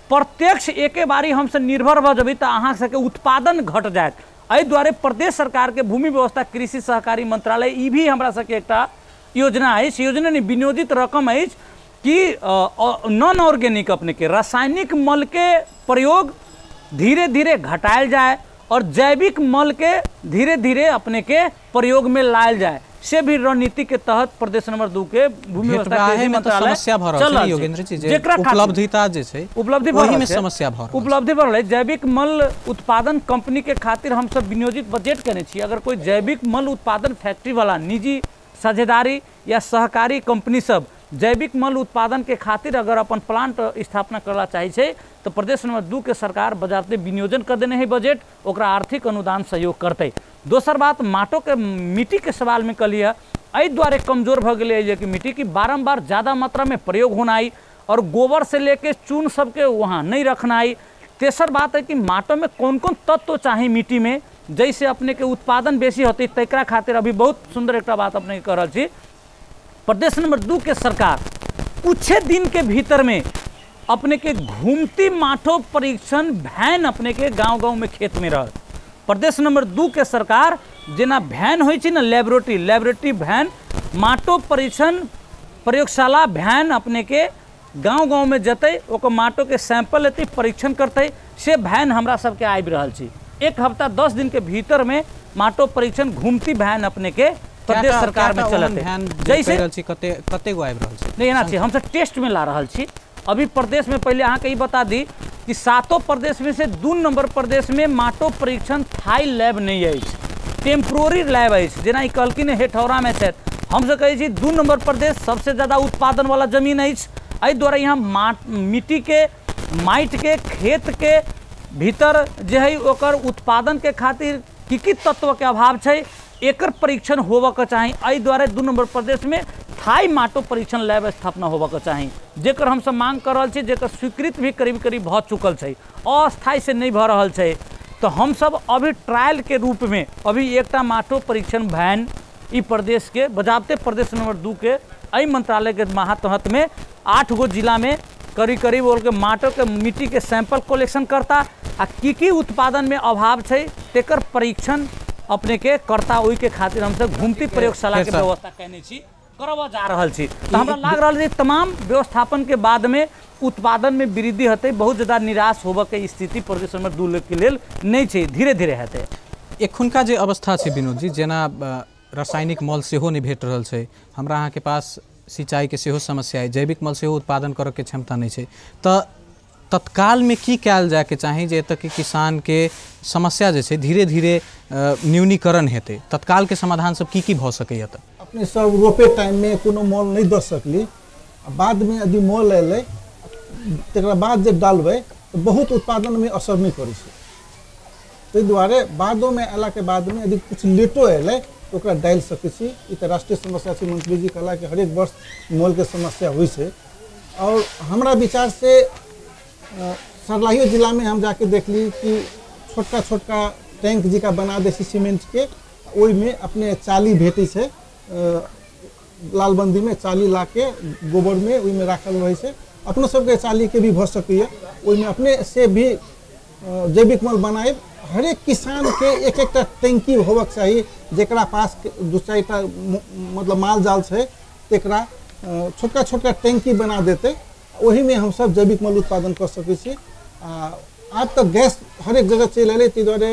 Speaker 2: प्रत्यक्ष एके बारी हमसे निर्भर भऽ जेबै तऽ अहाँ सबके उत्पादन घट जायत। एहि दुआरे प्रदेश सरकार के भूमि व्यवस्था कृषि सहकारी मंत्रालय ई भी हमरा सबके एकटा योजना अछि, योजना नहि विनियोजित रकम अछि कि नॉन ऑर्गेनिक अपने के रासायनिक मल के प्रयोग धीरे धीरे घटायल जाए और जैविक मल के धीरे धीरे अपने के प्रयोग में लायल जाए, से भी रणनीति के तहत प्रदेश नंबर 2 के भूमि व्यवस्था कृषि मंत्रालय
Speaker 1: समस्या भर रहल छै। योगेंद्र जी, जे उपलब्धिता जे छै
Speaker 2: उपलब्धि
Speaker 1: ओही में समस्या भर
Speaker 2: उपलब्धि भर रहल। जैविक मल उत्पादन कंपनी के खातिर हम सब विनियोजित बजट केने छी। अगर कोई जैविक मल उत्पादन फैक्ट्री वाला निजी साझेदारी या सहकारी कंपनी सब जैविक मल उत्पादन के खातिर अगर अपन प्लांट स्थापना करला चाहे छै तो प्रदेश नंबर 2 के सरकार बजाते विनियोजन कर देने है बजट, ओकरा आर्थिक अनुदान सहयोग करतै। दोसर बात माटो के मिट्टी के सवाल में कहलिए, एहि दुआरे कमजोर भऽ गेलै जे कि मिट्टी की बारम्बार ज़्यादा मात्रा में प्रयोग होनाइ और गोबर से लेके चून सबके वहाँ नहीं रखनाइ। तेसर बात है कि माटो में कौन कौन तत्व चाही मिट्टी में जैसे अपने के उत्पादन बेसी होती, तकरा खातिर अभी बहुत सुंदर एक बात अपने कह रहल छी। प्रदेश नंबर 2 के सरकार कुछ दिन के भीतर में अपने के घूमती माठो परीक्षण वैन अपने के गांव गांव में खेत में रह। प्रदेश नंबर 2 के सरकार जेना वैन होइ छै ने लेबोरेटरी, लेबोरेटरी वैन माटो परीक्षण प्रयोगशाला वैन अपने के गांव गांव में जतै, ओकर माटो के सैंपल लेतै, परीक्षण करतै, से वैन हमरा सबके आबि रहल छै। एक हफ्ता 10 दिन के भीतर में माटो परीक्षण घूमती वैन अपने के प्रदेश सरकार में चलते।
Speaker 1: जैसे कते कते गो आबि रहल छै
Speaker 2: नहीं एना छै, हमसब टेस्ट में ला रहल छी अभी प्रदेश में। पहले अहाँके ई बता दी कि 7 प्रदेश में से 2 नंबर प्रदेश में माटो परीक्षण थाई लैब नहीं अछि, टेम्प्रोरी लैब अछि। जेना ई कहलखिन हेठौरा में छथि, हमसब कहै छी 2 नंबर प्रदेश सबसे ज़्यादा उत्पादन वाला जमीन अछि। एहि दुआरे यहाँ मिट्टी के माटि के खेत के भीतर जे है ओकर उत्पादन के खातिर की की तत्व के अभाव छै एकर परीक्षण होबऽ चाही। एहि दुआरे 2 नंबर प्रदेश में थाई माटो परीक्षण लैब स्थापना होबऽ चाही, जेकर हमसब मांग कर रहल छी, जेकर स्वीकृत भी करीब करीब भऽ चुकल छै, अस्थायी से नहीं भऽ रहल छै। तो हमसब अभी ट्रायल के रूप में अभी एकटा माटो परीक्षण वैन ई प्रदेश के बजाबते प्रदेश नंबर 2 के एहि मंत्रालय के मातहत में 8 गो जिला में करीब करीब के माटो के मिट्टी के सैंपल कलेक्शन करता आ की की उत्पादन में अभाव छै तेकर परीक्षण अपने के करता। ओहि के खातिर हमसब घूमती प्रयोगशाला के व्यवस्था केने छी, करबऽ जा रहल छी। तो हमरा लाग रहल छै तमाम व्यवस्थापन के बाद में उत्पादन में वृद्धि हेतै, बहुत ज़्यादा निराश होबऽ के स्थिति प्रदेश नंबर 2 के लेल नहीं छै, धीरे धीरे हेतै।
Speaker 1: एखुनका जे अवस्था छै विनोद जी, जेना रासायनिक मल सेहो नहि भेट रहल छै, हमरा अहाँके पास सिंचाईके सेहो समस्या है, जैविक मल सेहो उत्पादन करऽके क्षमता नहि छै, तऽ तत्कालमे की कयल जायके चाही जे एतऽके किसानके समस्या जे छै धीरे धीरे न्यूनीकरण हेतै? तत्कालके समाधान सब की की भऽ सकैए? तऽ
Speaker 4: अपने सब रोपे टाइममे कोनो मल नहि दऽ सकली, बादमे यदि मल अयलै तकरा बाद जे डालबै तऽ बहुत उत्पादनमे असर नहि करै छै। ताहि दुआरे बादोमे अयलाके बादमे यदि किछु लेटो अयलै तऽ ओकरा डालि सकै छी। ई तऽ राष्ट्रीय समस्या छै, मंत्रीजी कहला कि हरेक वर्ष मलके समस्या होइ छै। और हमरा विचारसँ सर्लाहियो जिलामे हम जाके देखली कि छोटका छोटका टैंक जकाँ बना दै छै सीमेंटके, ओहिमे अपने चाली भेटै छै, लालबन्दीमे चाली लाके गोबरमे ओहिमे राखल रहै छै। अपनो सबके चालीके भी भऽ सकैए, ओहिमे अपने से भी जैविक मल बनायब। हरेक किसानके एक एकटा टैंकी होबक चाही, जकरा पास दू चारिटा मतलब माल जाल छै तकरा छोटका छोटका टैंकी बना देतै, ओहिमे हमसब जैविक मल उत्पादन कऽ सकै छी। आब तऽ गैस हरेक जगह चलि एलै, ताहि दुआरे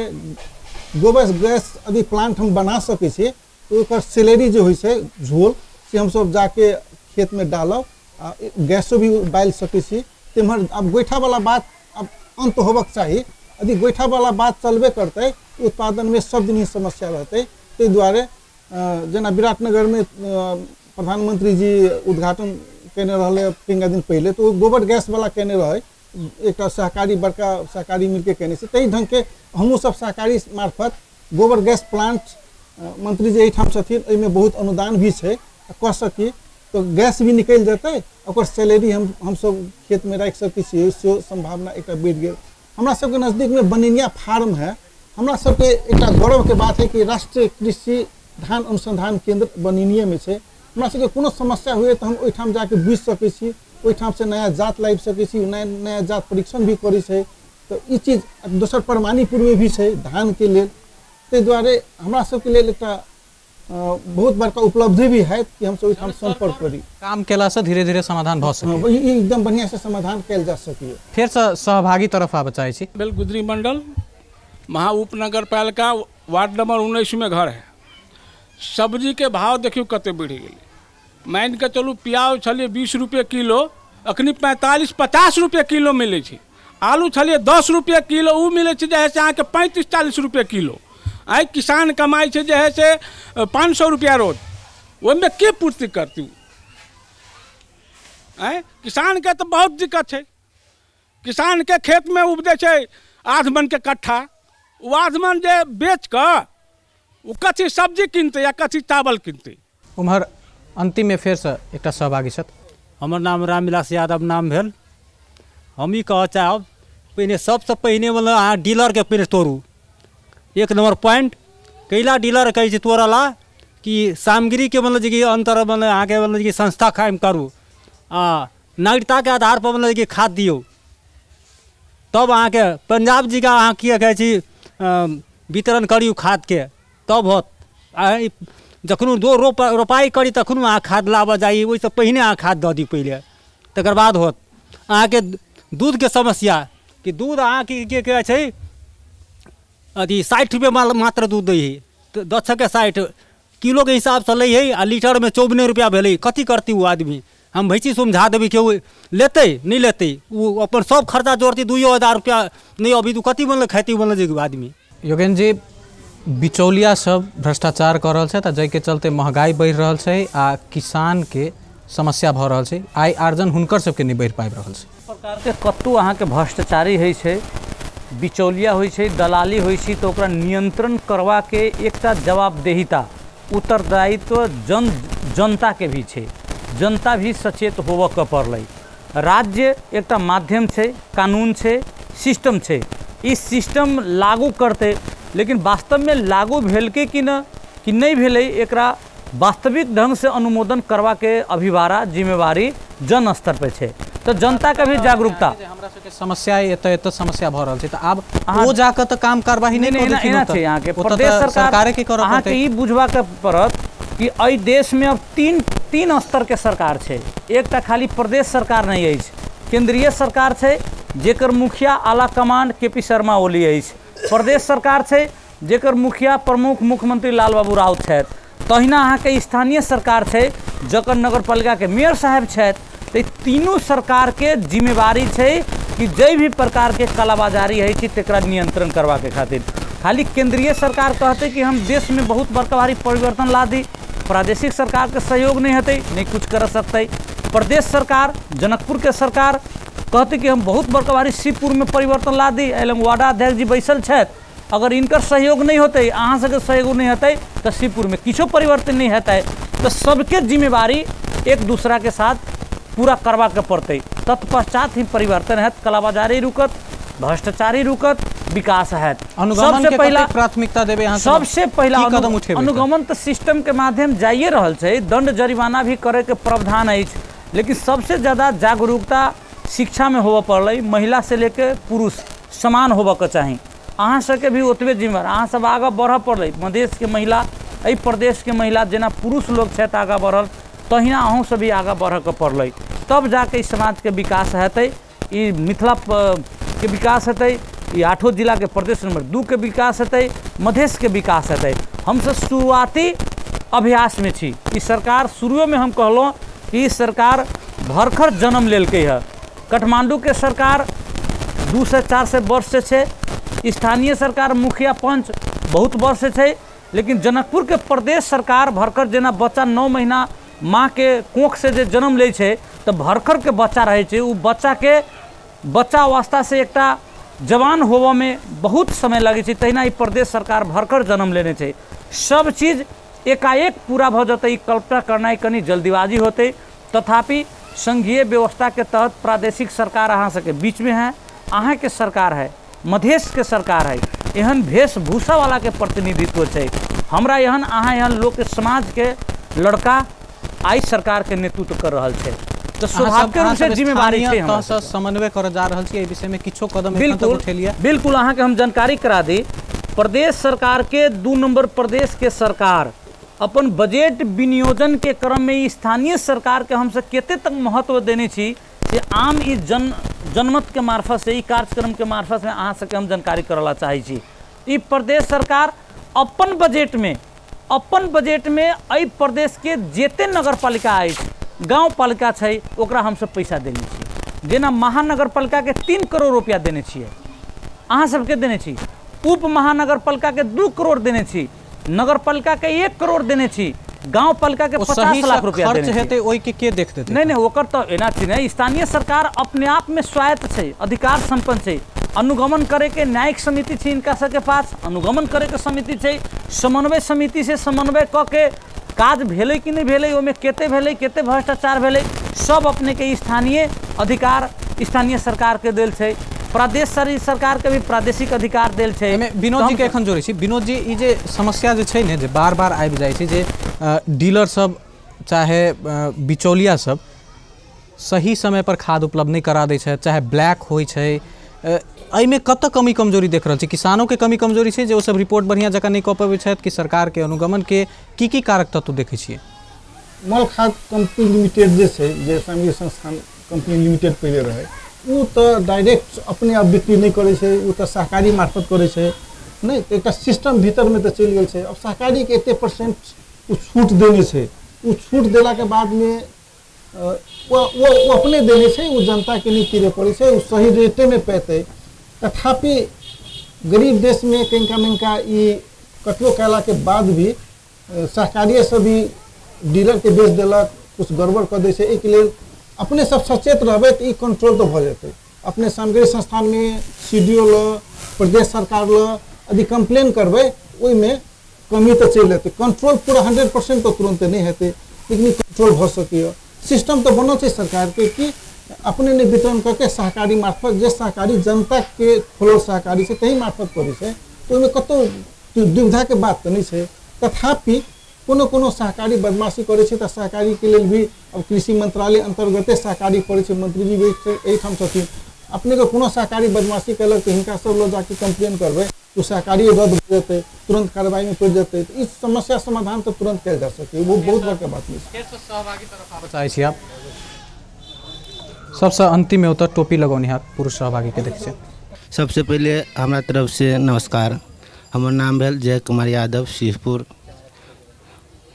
Speaker 4: गोबर गैस यदि प्लांट हम बना सकै छी तऽ ओकर सेलेरी जे होइ छै झोल से हमसब जाके खेतमे डालब, आ गैसो भी बालि सकै छी। तेम्हर आब गोइठावला बात आब अन्त होबक चाही, यदि गोइठावला बात चलबे करतै उत्पादनमे सब दिन ही समस्या रहतै। ताहि दुआरे जेना विराटनगरमे प्रधानमंत्री जी उद्घाटन केने रहलै 3 दिन पहिले, तऽ ओ गोबर गैसवला केने रहै, एकटा सहकारी बड़का सहकारी मिलके केने छै। ताहि ढङ्गके हमहूँ सब सहकारी मार्फत गोबर गैस प्लांट मंत्री जी एहिठाम छथिन, एहिमे बहुत अनुदान भी छै, कऽ सकी तऽ गैस भी निकलि जेतै, ओकर सैलरी हमसब खेतमे राखि सकै छियै, सेहो सम्भावना एकटा बढ़ि गेल। हमरा सबके नजदीकमे बनिनिया फार्म है, हमरा सबके एकटा गौरवके बात है कि राष्ट्रीय कृषि धान अनुसंधान केंद्र बनिनियेमे छै। हमरा सबके कोनो समस्या हुए तऽ हम ओहिठाम जाके बुझि सकै छी, ओहिठामसँ नया जात लाबि सकै छी, नया नया जात परीक्षण भी करै छै। तऽ ई चीज दोसर परमानीपुरमे भी छै धानके लेल। ताहि दुआरे हमरा सबके लेल एकटा बहुत बड़का उपलब्धि भी हैत कि हमसब ओहिठाम सम्पर्क करी।
Speaker 1: काम केलासँ धीरे धीरे समाधान भऽ सकैए,
Speaker 4: ई एकदम बढ़िआँसँ समाधान कयल जा सकैए।
Speaker 1: फेरसँ सहभागी तरफ आबऽ चाहै छी।
Speaker 8: भेल गुदरी मंडल, महा उपनगर पालिका, वार्ड नंबर 19 में घर है। सब्जीके भाव देखियौ कते बढ़ि गेलै। मानि कऽ चलू प्याज छलियै 20 रुपये किलो, अखनी 45-50 रुपये किलो मिलै छै। आलू छलियै 10 रुपये किलो, ओ मिलै छै जे है से अहाँके 35-40 रुपये किलो। आइ किसान कमाइ छै जे है से 500 रुपया रोज, ओहिमे के पूर्ति करतै? आँय किसानके तऽ बहुत दिक्कत छै। किसानके खेतमे उपजै छै 8 मन के कट्ठा, ओ 8 मन जे बेच कऽ ओ कथी सब्जी किनतै या कथी चावल किनतै?
Speaker 1: उम्हर अन्तिममे फेरसँ एकटा सहभागी छथि।
Speaker 9: हमर नाम रामविलास यादव नाम भेल। हम ई कहऽ चाहब, पहिने सबसँ पहिने मतलब अहाँ डीलरके पहिने तोड़ू, 1 नंबर पॉइंट। कैला डीलर कहै छै तोड़ला कि सामग्रीके मतलब जे कि अन्तर मतलब अहाँके मतलब कि संस्था कायम करू आ नागरिकताके आधार पर मतलब कि खाद दियौ, तब अहाँके पंजाब जीके अहाँ की कहै छी वितरण करियौ खादके, तब होत। जखन दो रोपाइ करी तखन अहाँ खाद लाबऽ जाइ, ओहिसँ पहिने अहाँ खाद दऽ दियौ पहिले, तकर बाद होत। अहाँके दूधके समस्या कि दूध अहाँके की कहै छै अथी 60 रुपये मात्र दूध दै है, तऽ 10 छक्के 60 किलोके हिसाबसँ लै है आ लीटरमे 54 रुपया भेलै। कथी करतै ओ आदमी? हम भैंसी समझा देबै केओ लेतै नहि लेतै, ओ अपन सब खर्चा जोड़तै 2000 रुपया नहि अभी तऽ कथी बनलै खेती बनलै जे आदमी।
Speaker 1: योगेन्द्र जी, बिचौलिया सब भ्रष्टाचार कऽ रहल छथि आ जाहिके चलते महगाई बढ़ि रहल छै आ किसानके समस्या भऽ रहल छै, आय आर्जन हुनकर सबके नहि बढ़ि पाबि रहल छै।
Speaker 2: प्रकारके कतहु अहाँके भ्रष्टाचारी होइ छै, बिचौलिया होइ छै, दलाली होइ छै, तऽ ओकरा नियंत्रण करबाके एकटा जवाबदेहिता उत्तरदायित्व जनताके भी छै। जनता भी सचेत होबऽके पड़लै। राज्य एकटा माध्यम छै, कानून छै, सिस्टम छै, ई सिस्टम लागू करतै, लेकिन वास्तवमे लागू भेलकै कि न कि नहि भेलै, एकरा वास्तविक ढङ्गसँ अनुमोदन करबाके अभिभारा जिम्मेवारी जन स्तर पर छै। तऽ जनताके भी जागरूकता।
Speaker 1: हमरा सबके समस्या एतऽ एतऽ समस्या भऽ रहल छै, तऽ आब ओ जाकऽ तऽ काम कारवाही नहि
Speaker 2: एना छै। अहाँके प्रदेश सरकार
Speaker 1: के करऽ
Speaker 2: अहाँके ई बुझबाके पड़त कि एहि देशमे अब तीन स्तरके सरकार छै। एकटा खाली प्रदेश सरकार नहि अछि, केंद्रीय सरकार छै जेकर मुखिया आला कमांड के.पी. शर्मा ओली अछि, प्रदेश सरकार छै जेकर मुखिया प्रमुख मुख्यमंत्री लाल बाबू राउत छथि, तहिना अहाँके स्थानीय सरकार छै जकर नगरपालिकाके मेयर साहेब छथि। तऽ तीनू सरकारके जिम्मेवारी छै कि जे भी प्रकारके कालाबाजारी होइ छै तकरा नियंत्रण करबाके खातिर। खाली केंद्रीय सरकार कहतै कि हम देशमे बहुत बड़का भारी परिवर्तन ला दी, प्रादेशिक सरकारके सहयोग नहीं हेतै, नहीं कुछ कर सकतै। प्रदेश सरकार जनकपुरके सरकार कहतै कि हम बहुत बड़का भारी शिवपुरमे परिवर्तन ला दी, एहि लग वार्डाध्यक्ष जी बैसल छथि, अगर इनकर सहयोग नहीं होतै, अहाँ सबके सहयोग नहीं हेतै तऽ शिवपुरमे किछो परिवर्तन नहीं हेतै। तऽ सबके जिम्मेवारी एक दूसराके साथ पूरा करबाके पड़तै, तत्पश्चात ही परिवर्तन हैत, कालाबाजारी रुकत, भ्रष्टाचारी रुकत, विकास हैत।
Speaker 1: अनुगमन के पहला प्राथमिकता देबे अहाँ
Speaker 2: सबसे पहला कदम उठेबै। अनुगमन तऽ सिस्टम के माध्यम जाइए रहल छै, दंड जरिमाना भी करे के प्रावधान अछि, लेकिन सबसे ज़्यादा जागरूकता शिक्षा में होबऽ पड़लै, महिला से लेके पुरुष समान होबऽ के चाही। अहाँ सबके भी ओतबे जिम्मेवार, अहाँ सब आगाँ बढ़ऽ पड़लै। मधेशके महिला, एहि प्रदेशके महिला जेना पुरुष लोग छथि आगाँ बढ़ल, तहिना अहूँ सब भी आगाँ बढ़ऽ के पड़लै, तब जाके ई समाजके विकास हेतै, ई मिथिला के विकास हेतै, ई 8 जिलाके प्रदेश नंबर 2 के विकास हेतै, मधेशके विकास हेतै। हमसब शुरुआती अभ्यासमे छी। ई सरकार शुरुएमे हम कहलहुँ कि ई सरकार भरखर जन्म लेलकै हँ। काठमांडूके सरकार 200 से 400 वर्ष से छै, स्थानीय सरकार मुखिया पंच बहुत वर्ष से छै, लेकिन जनकपुरके प्रदेश सरकार भरखर जेना बच्चा 9 महीना माँके कोख से जे जन्म लै छै तऽ भरखरके बच्चा रहै छै, ओ बच्चाके बच्चा अवस्था से एकटा जवान होबऽमे बहुत समय लगै छै, तहिना ई प्रदेश सरकार भरखर जन्म लेने छै। सब चीज एकाएक पूरा भऽ जेतै ई कल्पना करनाइ कनि जल्दीबाजी होतै। तथापि संघीय व्यवस्थाके तहत प्रादेशिक सरकार अहाँ सबके बीचमे है, अहाँके सरकार है, मधेशके सरकार है, एहन वेशभूषावालाके प्रतिनिधित्व छै। हमरा एहन अहाँ एहन लोक समाजके लड़का आइ सरकारके नेतृत्व कर रहल छै, तऽ स्वाभाविक रूप से जिम्मेवारी छै हमरा
Speaker 1: सब समन्वय करऽ जा रहल छी। एहि विषयमे किछो कदम एखन तक उठेलियै?
Speaker 2: बिल्कुल, अहाँके हम जानकारी करा दी, प्रदेश सरकारके 2 नंबर प्रदेश के सरकार अपन बजट विनियोजन के क्रम में स्थानीय सरकार के हमसब कते तक महत्व देने छी से आम ई जनमत के मार्फत से, ई कार्यक्रम के मार्फत से अहाँ सबके हम जानकारी करला चाहै छी। ई प्रदेश सरकार अपन बजट में एहि प्रदेश के जते नगरपालिका अछि, गाँव पालिका छै, ओकरा हमसब पैसा देने छी। जेना महानगरपालिका के 3 करोड़ रुपया देने छियै, अहाँ सबके देने छी। उप महानगरपालिका के 2 करोड़ देने छी, नगरपालिका के 1 करोड़ देने छी, गाँव पालिका के 50 लाख रुपया देने छी।
Speaker 1: हेतै ओहि के देख देतै?
Speaker 2: नहीं नहीं, ओकर तऽ एना छै ने, स्थानीय सरकार अपने आप में स्वायत्त छै, अधिकार संपन्न छै। अनुगमन करे के न्यायिक समिति छै इनका सबके पास, अनुगमन करे के समिति छै, समन्वय समिति से समन्वय कऽ के काज भेलै कि नहि भेलै, ओहिमे कते भेलै, कते भ्रष्टाचार भेलै, सब अपने के स्थानीय अधिकार स्थानीय सरकार के देल छै। प्रदेश सरकार के भी प्रादेशिक अधिकार देल छै।
Speaker 1: विनोद जी के एखन जोड़ै छी। विनोद जी, ई जे समस्या जे छै ने, जे बार बार आबि जाइ छै, जे डीलर सब चाहे बिचौलिया सब सही समय पर खाद उपलब्ध नहि करा दै छै, चाहे ब्लैक होइ छै, एहिमे कतऽ कमी कमजोरी देख रहल छी? किसानोके कमी कमजोरी छै जे ओ सब रिपोर्ट बढ़िआँ जकाँ नहि कऽ पबै छथि, कि सरकारके अनुगमनके की की कारक तत्व देखै छियै?
Speaker 4: मल खाद कंपनी लिमिटेड जे छै, जे सामग्री संस्थान कंपनी लिमिटेड पहिले रहै, ओ तऽ डायरेक्ट अपने आप बिक्री नहि करै छै, ओ तऽ सहकारी मार्फत करै छै। नहि तऽ एकटा सिस्टम भीतरमे तऽ चलि गेल छै। अब सहकारीके एते परसेंट ओ छूट देने छै, ओ छूट देलाके बादमे ओ अपने देने छै, ओ जनताके नहि तीरे पड़ै छै, ओ सही रेटेमे पेतै। तथापि गरीब देशमे कनिका मनिका ई कतबो कयलाके बाद भी सहकारिएसँ भी डीलरके बेच देलक, कुछ गड़बड़ कऽ दै छै। एहिके लेल अपने सब सचेत रहबै तऽ ई कंट्रोल तऽ भऽ जेतै। अपने सामग्री संस्थानमे CDO ल, प्रदेश सरकार ल यदि कम्प्लेन करबै, ओहिमे कमी तऽ चलि एतै। कंट्रोल पूरा 100% तऽ तुरन्ते नहि हेतै, लेकिन कंट्रोल भऽ सकैए। सिस्टम तऽ बनल छै सरकारके कि अपने नहि वितरण कऽ के सहकारी मार्फत, जे सहकारी जनताके खोलल सहकारी छै तही मार्फत करै छै, तऽ ओहिमे कतहु दुविधाके बात तऽ नहि छै। तथापि कोनो कोनो सहकारी बदमाशी करै छै तऽ सहकारीके लेल भी अब कृषि मंत्रालय अंतर्गते सहकारी पड़ै छै, मंत्रीजी भी एहिठाम छथिन। अपनेके कोनो सहकारी बदमाशी केलक तऽ हिनका सब लग जाके कम्प्लेन करबै, ओ सहकारी रद्द भऽ जेतै, तुरंत कार्रवाईमे पड़ि जेतै। ई समस्या समाधान तऽ तुरंत कयल जा सकै, वो बहुत बड़का बात नहि छै।
Speaker 1: सहभागी तरफ आबऽ चाहै छी आप। सबसँ अंतिममे ओतऽ टोपी लगौनिहार पुरुष सहभागीके देखै छियै।
Speaker 10: सबसे पहिले हमरा तरफ से नमस्कार। हमर नाम भेल जय कुमार यादव, शिवपुर।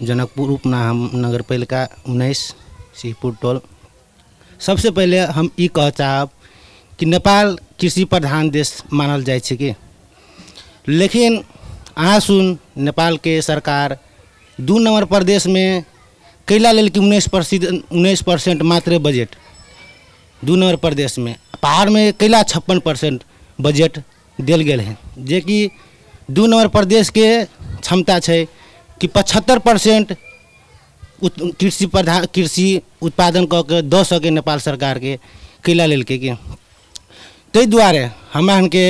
Speaker 10: जनकपुर उपनगरपालिका 19 सिंहपुर टोल। सबसे पहिले हम ई कह चाहब कि नेपाल कृषि प्रधान देश मानल जाइ छै कि, लेकिन अहाँ सुन नेपालके सरकार 2 नम्बर प्रदेशमे कैला लेल कि 19% मात्र बजट 2 नम्बर प्रदेशमे, पहाड़मे कैला 56% बजट देल गेल है, जेकि 2 नम्बर प्रदेशके क्षमता छै कि 75% कृषि प्रधान कृषि उत्पादन कऽ के दऽ सके नेपाल सरकारके कैला लेलकै कि। ताहि दुआरे हमरा हनके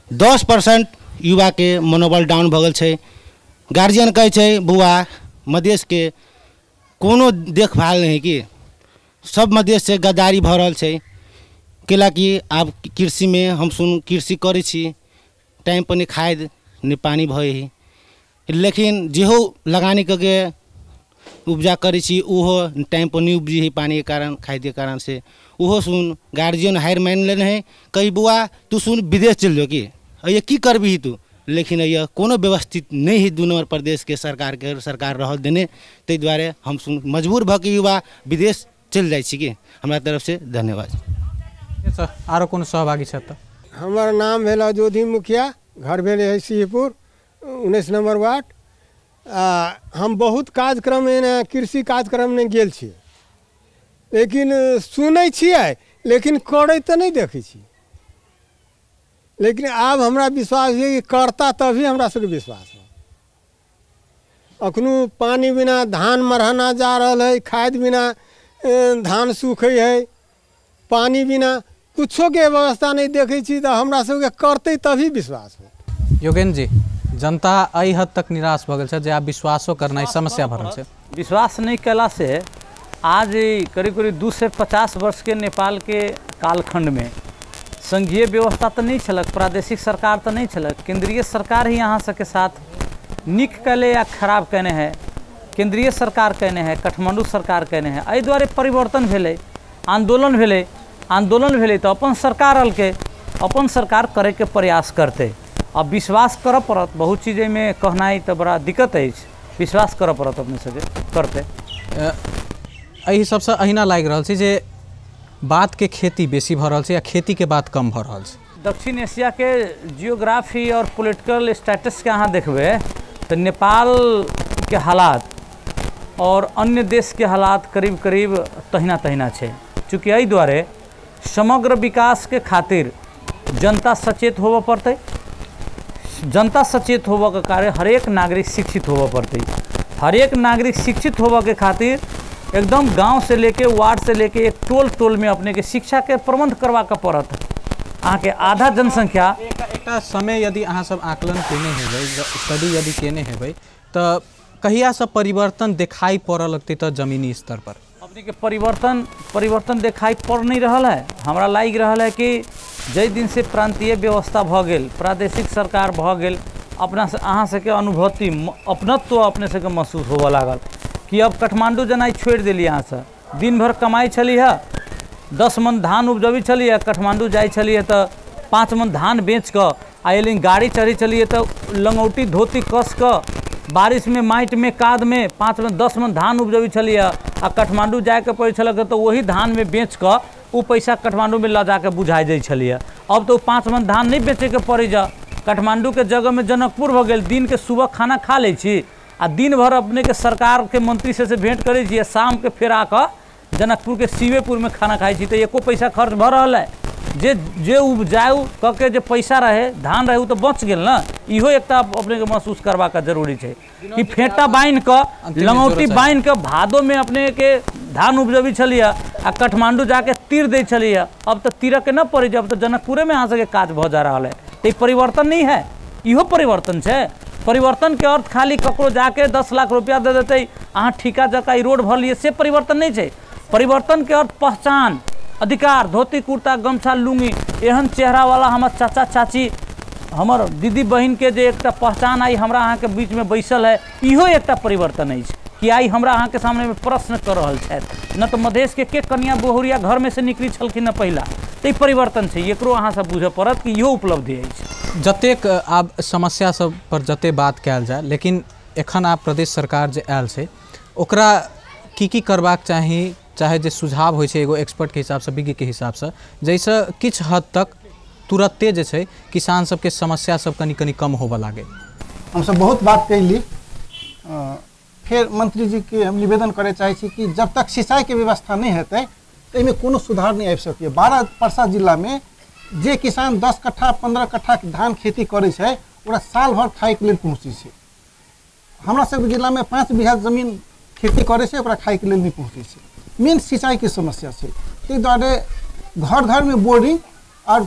Speaker 10: 10% युवाके मनोबल डाउन भऽ गेल छै। गार्जियन कहै छै बौआ मधेशके कोनो देखभाल नहि कि, सब मधेशसँ गद्दारी भऽ रहल छै। कैला कि आब कृषिमे हम सुन कृषि करै छी, टाइम पर नहि खाद नहि पानी भऽ हइ, लेकिन जेहो लगानी कऽ के उपजा करै छी ओहो टाइम पर नहि उपजी हइ पानिके कारण खादके कारण से। ओहो सुन गार्जियन हारि मानि लेने हइ, कही बौआ तू सुन विदेश चलि जो कि अइए की करबिही तू, लेकिन अइए कोनो व्यवस्थित नहि हइ 2 नम्बर प्रदेशके सरकारके सरकार रहल देने। ताहि दुआरे हम सुन मजबूर भऽ के युवा विदेश चलि जाइ छी कि। हमरा तरफसँ धन्यवाद।
Speaker 1: सर आरो कोनो सहभागी छथि?
Speaker 5: हमर नाम भेल अयोधी मुखिया, घर भेल है सिंहपुर 19 नम्बर वार्ड। हम बहुत कार्यक्रम एने कृषि कार्यक्रममे गेल छी, लेकिन सुनै छियै लेकिन करै तऽ नहि देखै छी। लेकिन आब हमरा विश्वास है कि करता तभी हमरा सबके विश्वास है। अखनो पानी बिना धान मरहना जा रहल है, खाद बिना धान सूखै है, पानी बिना कुछोके व्यवस्था नहि देखै छी, तऽ हमरा सबके करतै तभी विश्वास हो।
Speaker 1: योगेन्द्र जी, जनता एहि हद तक निराश भऽ गेल छै जे आब विश्वासो करनाइ समस्या भऽ रहल छै।
Speaker 2: विश्वास नहि कयलासँ आज करीब करीब 250 वर्षके नेपालके कालखण्डमे संघीय व्यवस्था तऽ नहि छलक, प्रादेशिक सरकार तऽ नहि छलक, केंद्रीय सरकार ही अहाँ सबके साथ नीक कैले या खराब केने है, केंद्रीय सरकार केने है, काठमांडू सरकार केने है। एहि दुआरे परिवर्तन भेलै, आंदोलन भेलै, आंदोलन भेलै तऽ अपन सरकार अलकै, अपन सरकार करैके प्रयास करतै। अब विश्वास करऽ पड़त, बहुत चीज एहिमे कहनाइ तऽ बड़ा दिक्कत अछि, विश्वास करऽ पड़त अपने सबके करतै।
Speaker 1: एहि सबसँ अहिना लागि रहल छै जे बातके खेती बेसी भऽ रहल छै या खेतीके बात कम भऽ रहल छै।
Speaker 2: दक्षिण एशियाके जियोग्राफी और पोलिटिकल स्टेटसके अहाँ देखबै तऽ नेपालके हालात और अन्य देशके हालात करीब करीब तहिना तहिना छै। चूँकि एहि दुआरे समग्र विकासके खातिर जनता सचेत होबऽ पड़तै, जनता सचेत होबऽके कारण हरेक नागरिक शिक्षित होबऽ पड़तै, हरेक नागरिक शिक्षित होबऽके खातिर एकदम गांव से लेके वार्ड से लेके एक टोल टोल में अपने के शिक्षा के प्रबंध करवाके पड़त। अहाँके आधा जनसंख्या
Speaker 1: एकटा समय यदि अहाँ सब आकलन केने हेबै, स्टडी यदि केने हेबै तऽ कहियासँ परिवर्तन देखाइ पड़ऽ लगतै तऽ जमीनी स्तर पर
Speaker 2: अपने के परिवर्तन देखाइ पड़ नहीं रहल है। हमरा लागि रहल है कि जाहि दिन से प्रांतीय व्यवस्था भऽ गेल, प्रादेशिक सरकार भऽ गेल, अपना से अहाँ सबके अनुभूति अपनत्व अपने सबके महसूस होबऽ लागल कि अब काठमांडू जेनाइ छोड़ि देली। अहाँसँ दिन भरि कमाइ छली है, 10 मन धान उपजबै छली है, काठमांडू जाइ छली है तऽ 5 मन धान बेच कऽ आ एलिन गाड़ी चढ़ै छलियै तऽ लंगौटी धोती कस कऽ बारिशमे माटिमे कादमे 5 मन 10 मन धान उपजबै छलियै आ काठमांडू जाइके पड़ै छलक तऽ वही धानमे बेच कऽ ओ पैसा काठमांडूमे लऽ जाकऽ बुझाइ जाइ छलियै। अब तऽ ओ 5 मन धान नहि बेचैके पड़ै जा, काठमांडूके जगहमे जनकपुर भऽ गेल। दिनके सुबह खाना खा लै छी आ दिन भर अपने के सरकार के मंत्री से भेंट करै छी आ शाम के फेर आकऽ जनकपुर के शिवेपुर में खाना खाइ छी, तऽ एको पैसा खर्च भऽ रहल है। जे जे उपजाउ कऽ के जे पैसा रहे धान रहे ओ तऽ बच गेल ने। इहो एकटा अपने के महसूस करबाक जरूरी छै कि फेटा बान्हि कऽ लंगौटी बान्हि कऽ भादोमे अपने के धान उपजबै छलियै आ काठमांडू जाके तीर दै छलियै। अब तऽ तीरके न पड़ै छै, अब तऽ जनकपुरेमे अहाँ सबके काज भऽ जा रहल है। तऽ ई परिवर्तन नहीं है, इहो परिवर्तन छै। परिवर्तन के अर्थ खाली ककरो जाके 10 लाख रुपया दे देतै अहाँ ठीका जकाँ ई रोड भर लिए से परिवर्तन नहीं छै। परिवर्तन के अर्थ पहचान, अधिकार, धोती कुर्ता गमछा लुंगी एहन चेहरा वाला हमर चाचा चाची हमर दीदी बहिन के जे एकटा पहचान आई हमरा अहाँके बीचमे बैसल है, इहो एकटा परिवर्तन अछि कि आइ हमरा अहाँके सामनेमे प्रश्न कऽ रहल छथि। न तऽ मधेशके के कनिया बहुरिया घरमे से निकली छलखिन पहिला, तऽ ई परिवर्तन छै। एकरो अहाँ सब बुझऽ पड़त कि इहो उपलब्धि अछि।
Speaker 1: जतेक आब समस्या सब पर जते बात कयल जाय, लेकिन एखन आब प्रदेश सरकार जे आयल छै ओकरा की की करबाक चाही, चाहे जे सुझाव होइ छै एगो एक्सपर्टके हिसाबसँ, विज्ञके हिसाबसँ, जाहिसँ किछु हद तक तुरत्ते जे छै किसान सबके समस्या सब कनि कनि कम होबऽ लागे।
Speaker 4: हमसब बहुत बात कैली, फेर मंत्री जी के हम निवेदन करे चाहै छी कि जब तक सिंचाईके व्यवस्था नहि हेतै तऽ एहिमे कोनो सुधार नहि आबि सकैए। 12 पर्सा जिलामे जे किसान 10 कट्ठा 15 कट्ठा धान खेती करै छै ओकरा साल भर खाइके लेल पहुँचै छै। हमरा सबके जिलामे 5 बीघा जमीन खेती करै छै ओकरा खाइके लेल नहि पहुँचै छै। मेन सिंचाईके समस्या छै, ताहि दुआरे घर घरमे बोरिंग और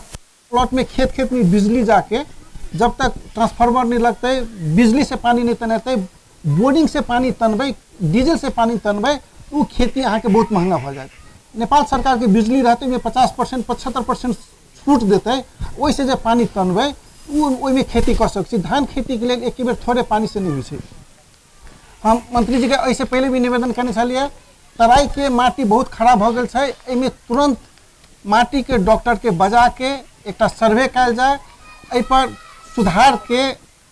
Speaker 4: प्लॉटमे खेत खेतमे बिजली जाके जब तक ट्रांसफार्मर नहीं लगतै, बिजली से पानी नहीं तनेतै, बोरिंग से पानी तनबै, डीजल से पानी तनबै, ओ खेती अहाँके बहुत महंगा भऽ जायत। नेपाल सरकारके बिजली रहतै ओहिमे 50% 75% छूट देतै, ओहिसँ जे पानी तनबै ओ ओहिमे खेती कऽ सकै छी। धान खेतीके लेल एके बेर थोड़े पानीसँ नहि होइ छै। हम मंत्रीजीके एहिसँ पहिले भी निवेदन केने छलियै, तराईके माटी बहुत खराब भऽ गेल छै, एहिमे तुरन्त माटीके डॉक्टरके बजाके एकटा सर्वे कयल जाय, एहिपर सुधारके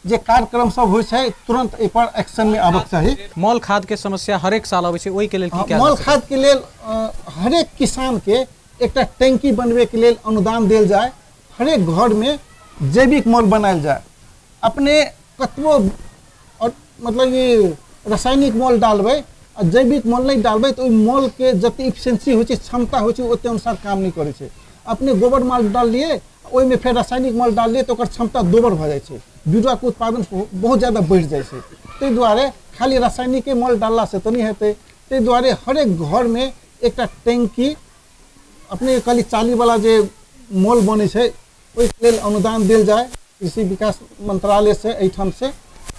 Speaker 4: जे कार्यक्रम सब होइ छै तुरंत एहि पर एक्शन में आबक चाही।
Speaker 1: मॉल खाद के समस्या हरेक साल अबै छै, ओहि के लेल की कयल?
Speaker 4: मॉल खाद के लेल हरेक किसान के एकटा टंकी बनवे के लेल अनुदान देल जाय, हरेक घर में जैविक मॉल बनायल जाय। अपने कतबो और मतलब ये रासायनिक मॉल डालबै आ जैविक मॉल नहीं डालबै तो ओहि मॉल के जते इफिशियंसी होइ छै, क्षमता होइ छै, ओते अनुसार काम नहीं करै छै। अपने गोबर माल डाललियै ओहिमे फेर रासायनिक मॉल डाललियै तऽ ओकर क्षमता दोबर भऽ जाइ छै, बीजके उत्पादन बहुत ज़्यादा बढ़ि जाइ छै। ताहि दुआरे खाली रासायनिके मॉल डाललासँ तऽ नहि हेतै, ताहि दुआरे हरेक घरमे एकटा टंकी अपने कहली चालीवला जे मॉल बनै छै ओहिके लेल अनुदान देल जाय कृषि विकास मंत्रालयसँ एहिठामसँ,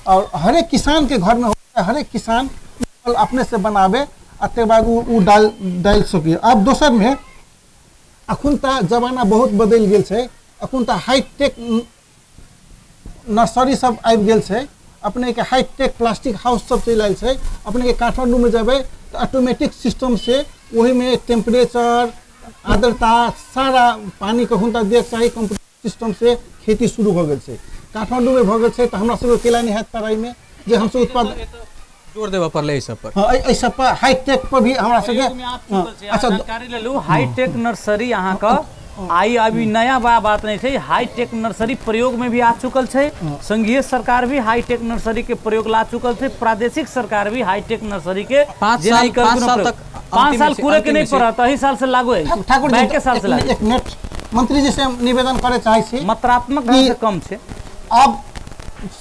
Speaker 4: और हरेक किसानके घरमे हरेक किसान मॉल अपनेसँ बनाबै आ तकर बाद ओ डालि सकैए। आब दोसरमे अखुन तऽ जमाना बहुत बदलि गेल छै, अखुन तऽ हाईटेक नर्सरी सब आबि गेल छै, अपनेके हाईटेक प्लास्टिक हाउस सब चलि आयल छै। अपनेके काठमांडूमे जेबै तऽ ऑटोमेटिक सिस्टम से ओहिमे टेम्परेचर, आर्द्रता, सारा पानी कखन तक दियके चाही, कंप्यूटर सिस्टम से खेती शुरू भऽ गेल छै। काठमांडूमे भऽ गेल छै तऽ हमरा सबके केला नहि हैत तराईमे जे हमसब उत्पादन
Speaker 1: जोर देबऽ पड़लै एहि सब पर।
Speaker 4: हाँ, एहि सब पर हाईटेक पर भी हमरा सबके।
Speaker 2: अच्छा जानकारी लेलू, हाईटेक नर्सरी अहाँके आई अभी नया बात नहीं छै, हाईटेक नर्सरी प्रयोग में भी आ चुकल छै, संघीय सरकार भी हाईटेक नर्सरी के प्रयोग ला चुकल छै, प्रादेशिक सरकार भी हाईटेक नर्सरी के
Speaker 1: 5 साल तक
Speaker 2: 5 साल पूरे के नहीं पड़त, एही साल से लागू है।
Speaker 4: ठाकुर जी
Speaker 2: के साल से लागू।
Speaker 4: एक मिनट, मंत्री जी से हम निवेदन करे चाहै छी,
Speaker 2: मात्रात्मक ढंग से कम छै।
Speaker 4: अब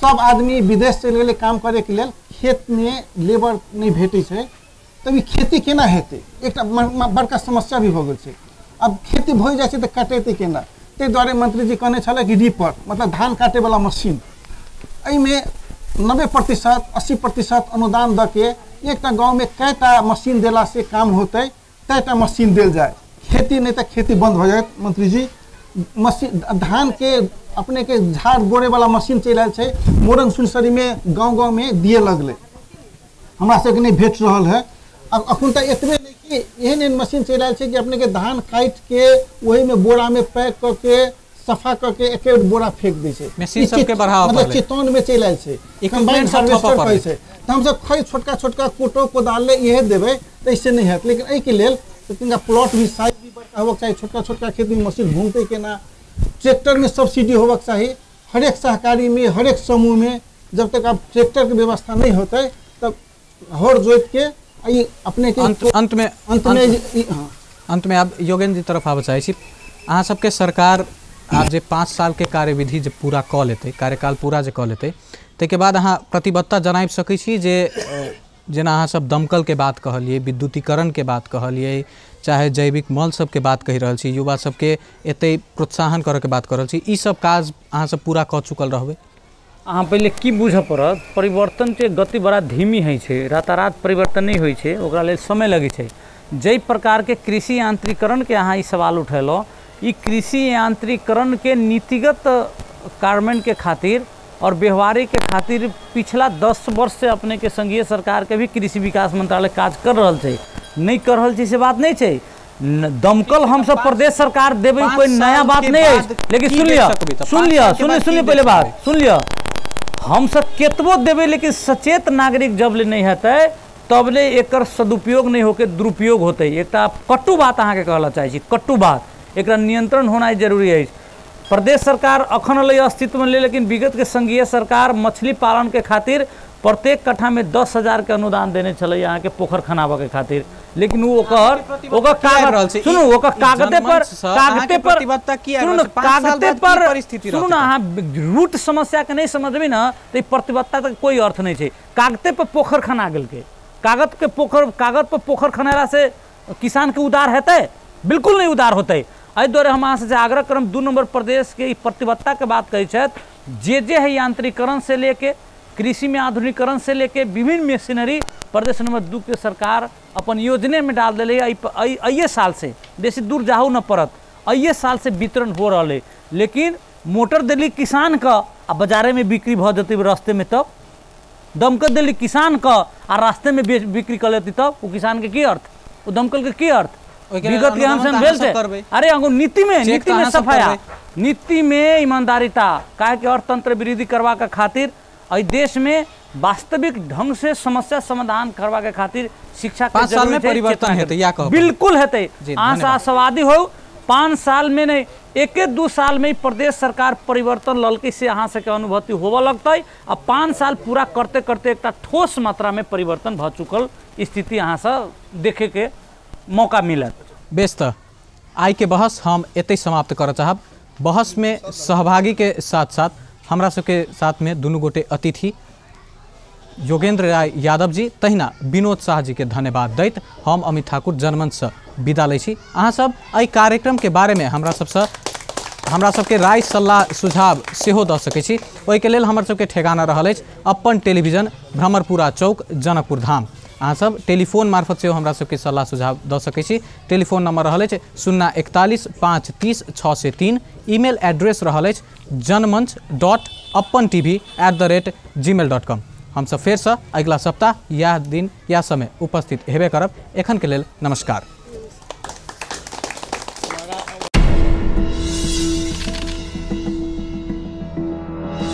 Speaker 4: सब आदमी विदेश चलि गेलै काम करे के लेल, खेत में लेबर नहीं भेटै छै, तब ई खेती केना हेतै, एकटा बड़का समस्या भी भऽ गेल छै। अब खेती भऽ जाइ छै तऽ कटेतै केना, ताहि दुआरे मंत्री जी कहने छलै कि रीपर मतलब धान काटैवला मशीन, एहिमे 90% 80% अनुदान दऽ के एकटा गाँवमे कएटा मशीन देलासँ काम होतै तैटा मशीन देल जाय, खेती नहि तऽ खेती बंद भऽ जायत। मंत्री जी मशीन धान के अपने के झाड़ गोड़ेवला मशीन चलि आयल छै, मोरंग सुनसरीमे गाँव गाँवमे दिए लगलै, हमरा सबके नहि भेट रहल है। अब अखन तऽ एतबे नहि कि एहन एहन मशीन चलि आयल छै कि अपने के धान काटि के ओहिमे बोरामे पैक कऽ के सफा कऽ के एके बोरा फेंक दै छै।
Speaker 1: मशीन सबके बढ़ावा
Speaker 4: मतलब चितौनमे चलि आयल छै, कंबाइन हार्वेस्टर कहै छै। तऽ हमसब खै छोटका छोटका कोटो कोदाल ले इहे देबै तऽ एहिसँ नहि हैत, लेकिन एहिके लेल तिनका प्लॉट भी साइज भी बड़का होबक चाही, छोटका छोटका खेतमे मशीन घूमतै केना, ट्रैक्टरमे सब्सिडी होबक चाही हरेक सहकारीमे हरेक समूहमे। जब तक आब ट्रैक्टरके व्यवस्था नहि होतै तब हर जोतिके अपने के
Speaker 1: अंत में आप योगेंद्र जी तरफ आबऽ चाहै छी। अहाँ सबके सरकार आब जे 5 साल के कार्यविधि जे पूरा कऽ लेतै, कार्यकाल पूरा जे कऽ लेतै, ताहिके बाद अहाँ प्रतिबद्धता जनाबि सकै छी जे जेना अहाँ सब दमकल के बात कहलियै, विद्युतीकरण के बात कहलियै, चाहे जैविक मल सबके बात कहि रहल छी, युवा सबके एतै प्रोत्साहन करऽके बात कऽ रहल छी, ई सब काज अहाँ सब पूरा कऽ चुकल रहबै?
Speaker 2: अहाँ पहिले की बुझऽ पड़त, परिवर्तनके गति बड़ा धीमी होइ छै, रातारात परिवर्तन नहि होइ छै, ओकरा लेल समय लगै छै। जाहि प्रकारके कृषि यांत्रिकरणके अहाँ ई सवाल उठेलहुँ, ई कृषि यांत्रिकरणके नीतिगत कार्यान्वयनके खातिर और व्यवहारिक खातिर पिछला 10 वर्ष से अपने के संघीय सरकार के भी कृषि विकास मंत्रालय काज कर रहल छै, नहीं कर रहल छै से बात नहीं छै। दमकल हम सब प्रदेश सरकार देबै कोई नया बात नहीं है, लेकिन सुन लिया, सुन लिया, सुनिए सुनिए पहले बात सुन लिया। हमसब केतबो देबै लेकिन सचेत नागरिक जब ले नहीं हेतै तबले एकर सदुपयोग नहीं होके दुरुपयोग होतै। एकटा कटु बात अहाँके कहला चाहै छी, कटु बात, एकरा नियंत्रण होनाइ जरूरी अछि। प्रदेश सरकार अखन अलै अस्तित्वमे ले, लेकिन विगत के संघीय सरकार मछली पालन के खातिर प्रत्येक कट्ठा में 10,000 के अनुदान देने छलै अहाँके पोखर खनाबऽ के खातिर, लेकिन ओ ओकर ओकर कागज सुनू, ओकर कागते पर कागते पर सुनू न, कागते पर सुनू न, अहाँ रूट समस्या के नहीं समझबै न तऽ ई प्रतिबद्धता के कोई अर्थ नहीं छै। कागते पर पोखर खना गेलकै, कागज के पोखर, कागज पर पोखर खनेला से किसान के उदार हेतै? बिल्कुल नहीं उदार होतै। एहि दुआरे हम अहाँ से आग्रह करब, 2 नंबर प्रदेश के ई प्रतिबद्धता के बात कहै छथि, जे जे है यांत्रिकरण से लेके कृषि में आधुनिकरण से लेके विभिन्न मशीनरी प्रदेश नंबर 2 के सरकार अपन योजने में डाल दिले। अइये साल से बेसी दूर जाहू न पड़त, अइये साल से वितरण हो रहा है। लेकिन मोटर दिली किसान का आ बाजारे में बिक्री भ जतै रास्ते में, तब दमकल दिली किसान का आ रास्ते में बिक्री कर लेती, तब वो किसान के की अर्थ, वो दमकल के की अर्थ? विगत के हम भेल छै। अरे अंगो नीति में, नीति में सफाया, नीति में ईमानदारिता, काहे के अर्थतंत्र वृद्धि करवा के खातिर एहि देश में वास्तविक ढंग से समस्या समाधान करवा के खातिर शिक्षा के
Speaker 1: 5 साल में परिवर्तन हेतै, या कहब
Speaker 2: बिल्कुल हेतै। अहाँ आशावादी हो, 5 साल में नहीं, 1-2 साल में प्रदेश सरकार परिवर्तन ललकै से अहाँ सबके अनुभूति होबऽ लगतै। आ 5 साल पूरा करते करते एकटा ठोस मात्रा में परिवर्तन भऽ चुकल स्थिति अहाँ सब देखे के मौका मिलत।
Speaker 1: बेस, तऽ आइ के बहस हम एतै समाप्त करऽ चाहब। बहस में सहभागी के साथ साथ हमरा सबके साथ में दुनू गोटे अतिथि योगेंद्र राय यादव जी तहिना विनोद शाह जी के धन्यवाद दैत हम अमित ठाकुर जनमंच से विदा लै छी। अहाँ सब एहि कार्यक्रम के बारे में हमरा सबसँ हमरा सबके राय सल्लाह सुझाव सेहो दऽ सकै छी। ओहिके लेल हमर सबके ठेगाना रहल अछि अपन टेलीविजन भ्रमरपुरा चौक जनकपुर धाम। अहाँ सब टेलीफोन मार्फत सेहो हमरा सबके सल्लाह सुझाव दऽ सकै छी। टेलीफोन नंबर रहल अछि 041 530 603। ईमेल एड्रेस रहल अछि janmanch.apantv@gmail.com। हमसब फेरसँ अगिला सप्ताह इएह दिन इएह समय उपस्थित हेबे करब। एखनके लेल नमस्कार।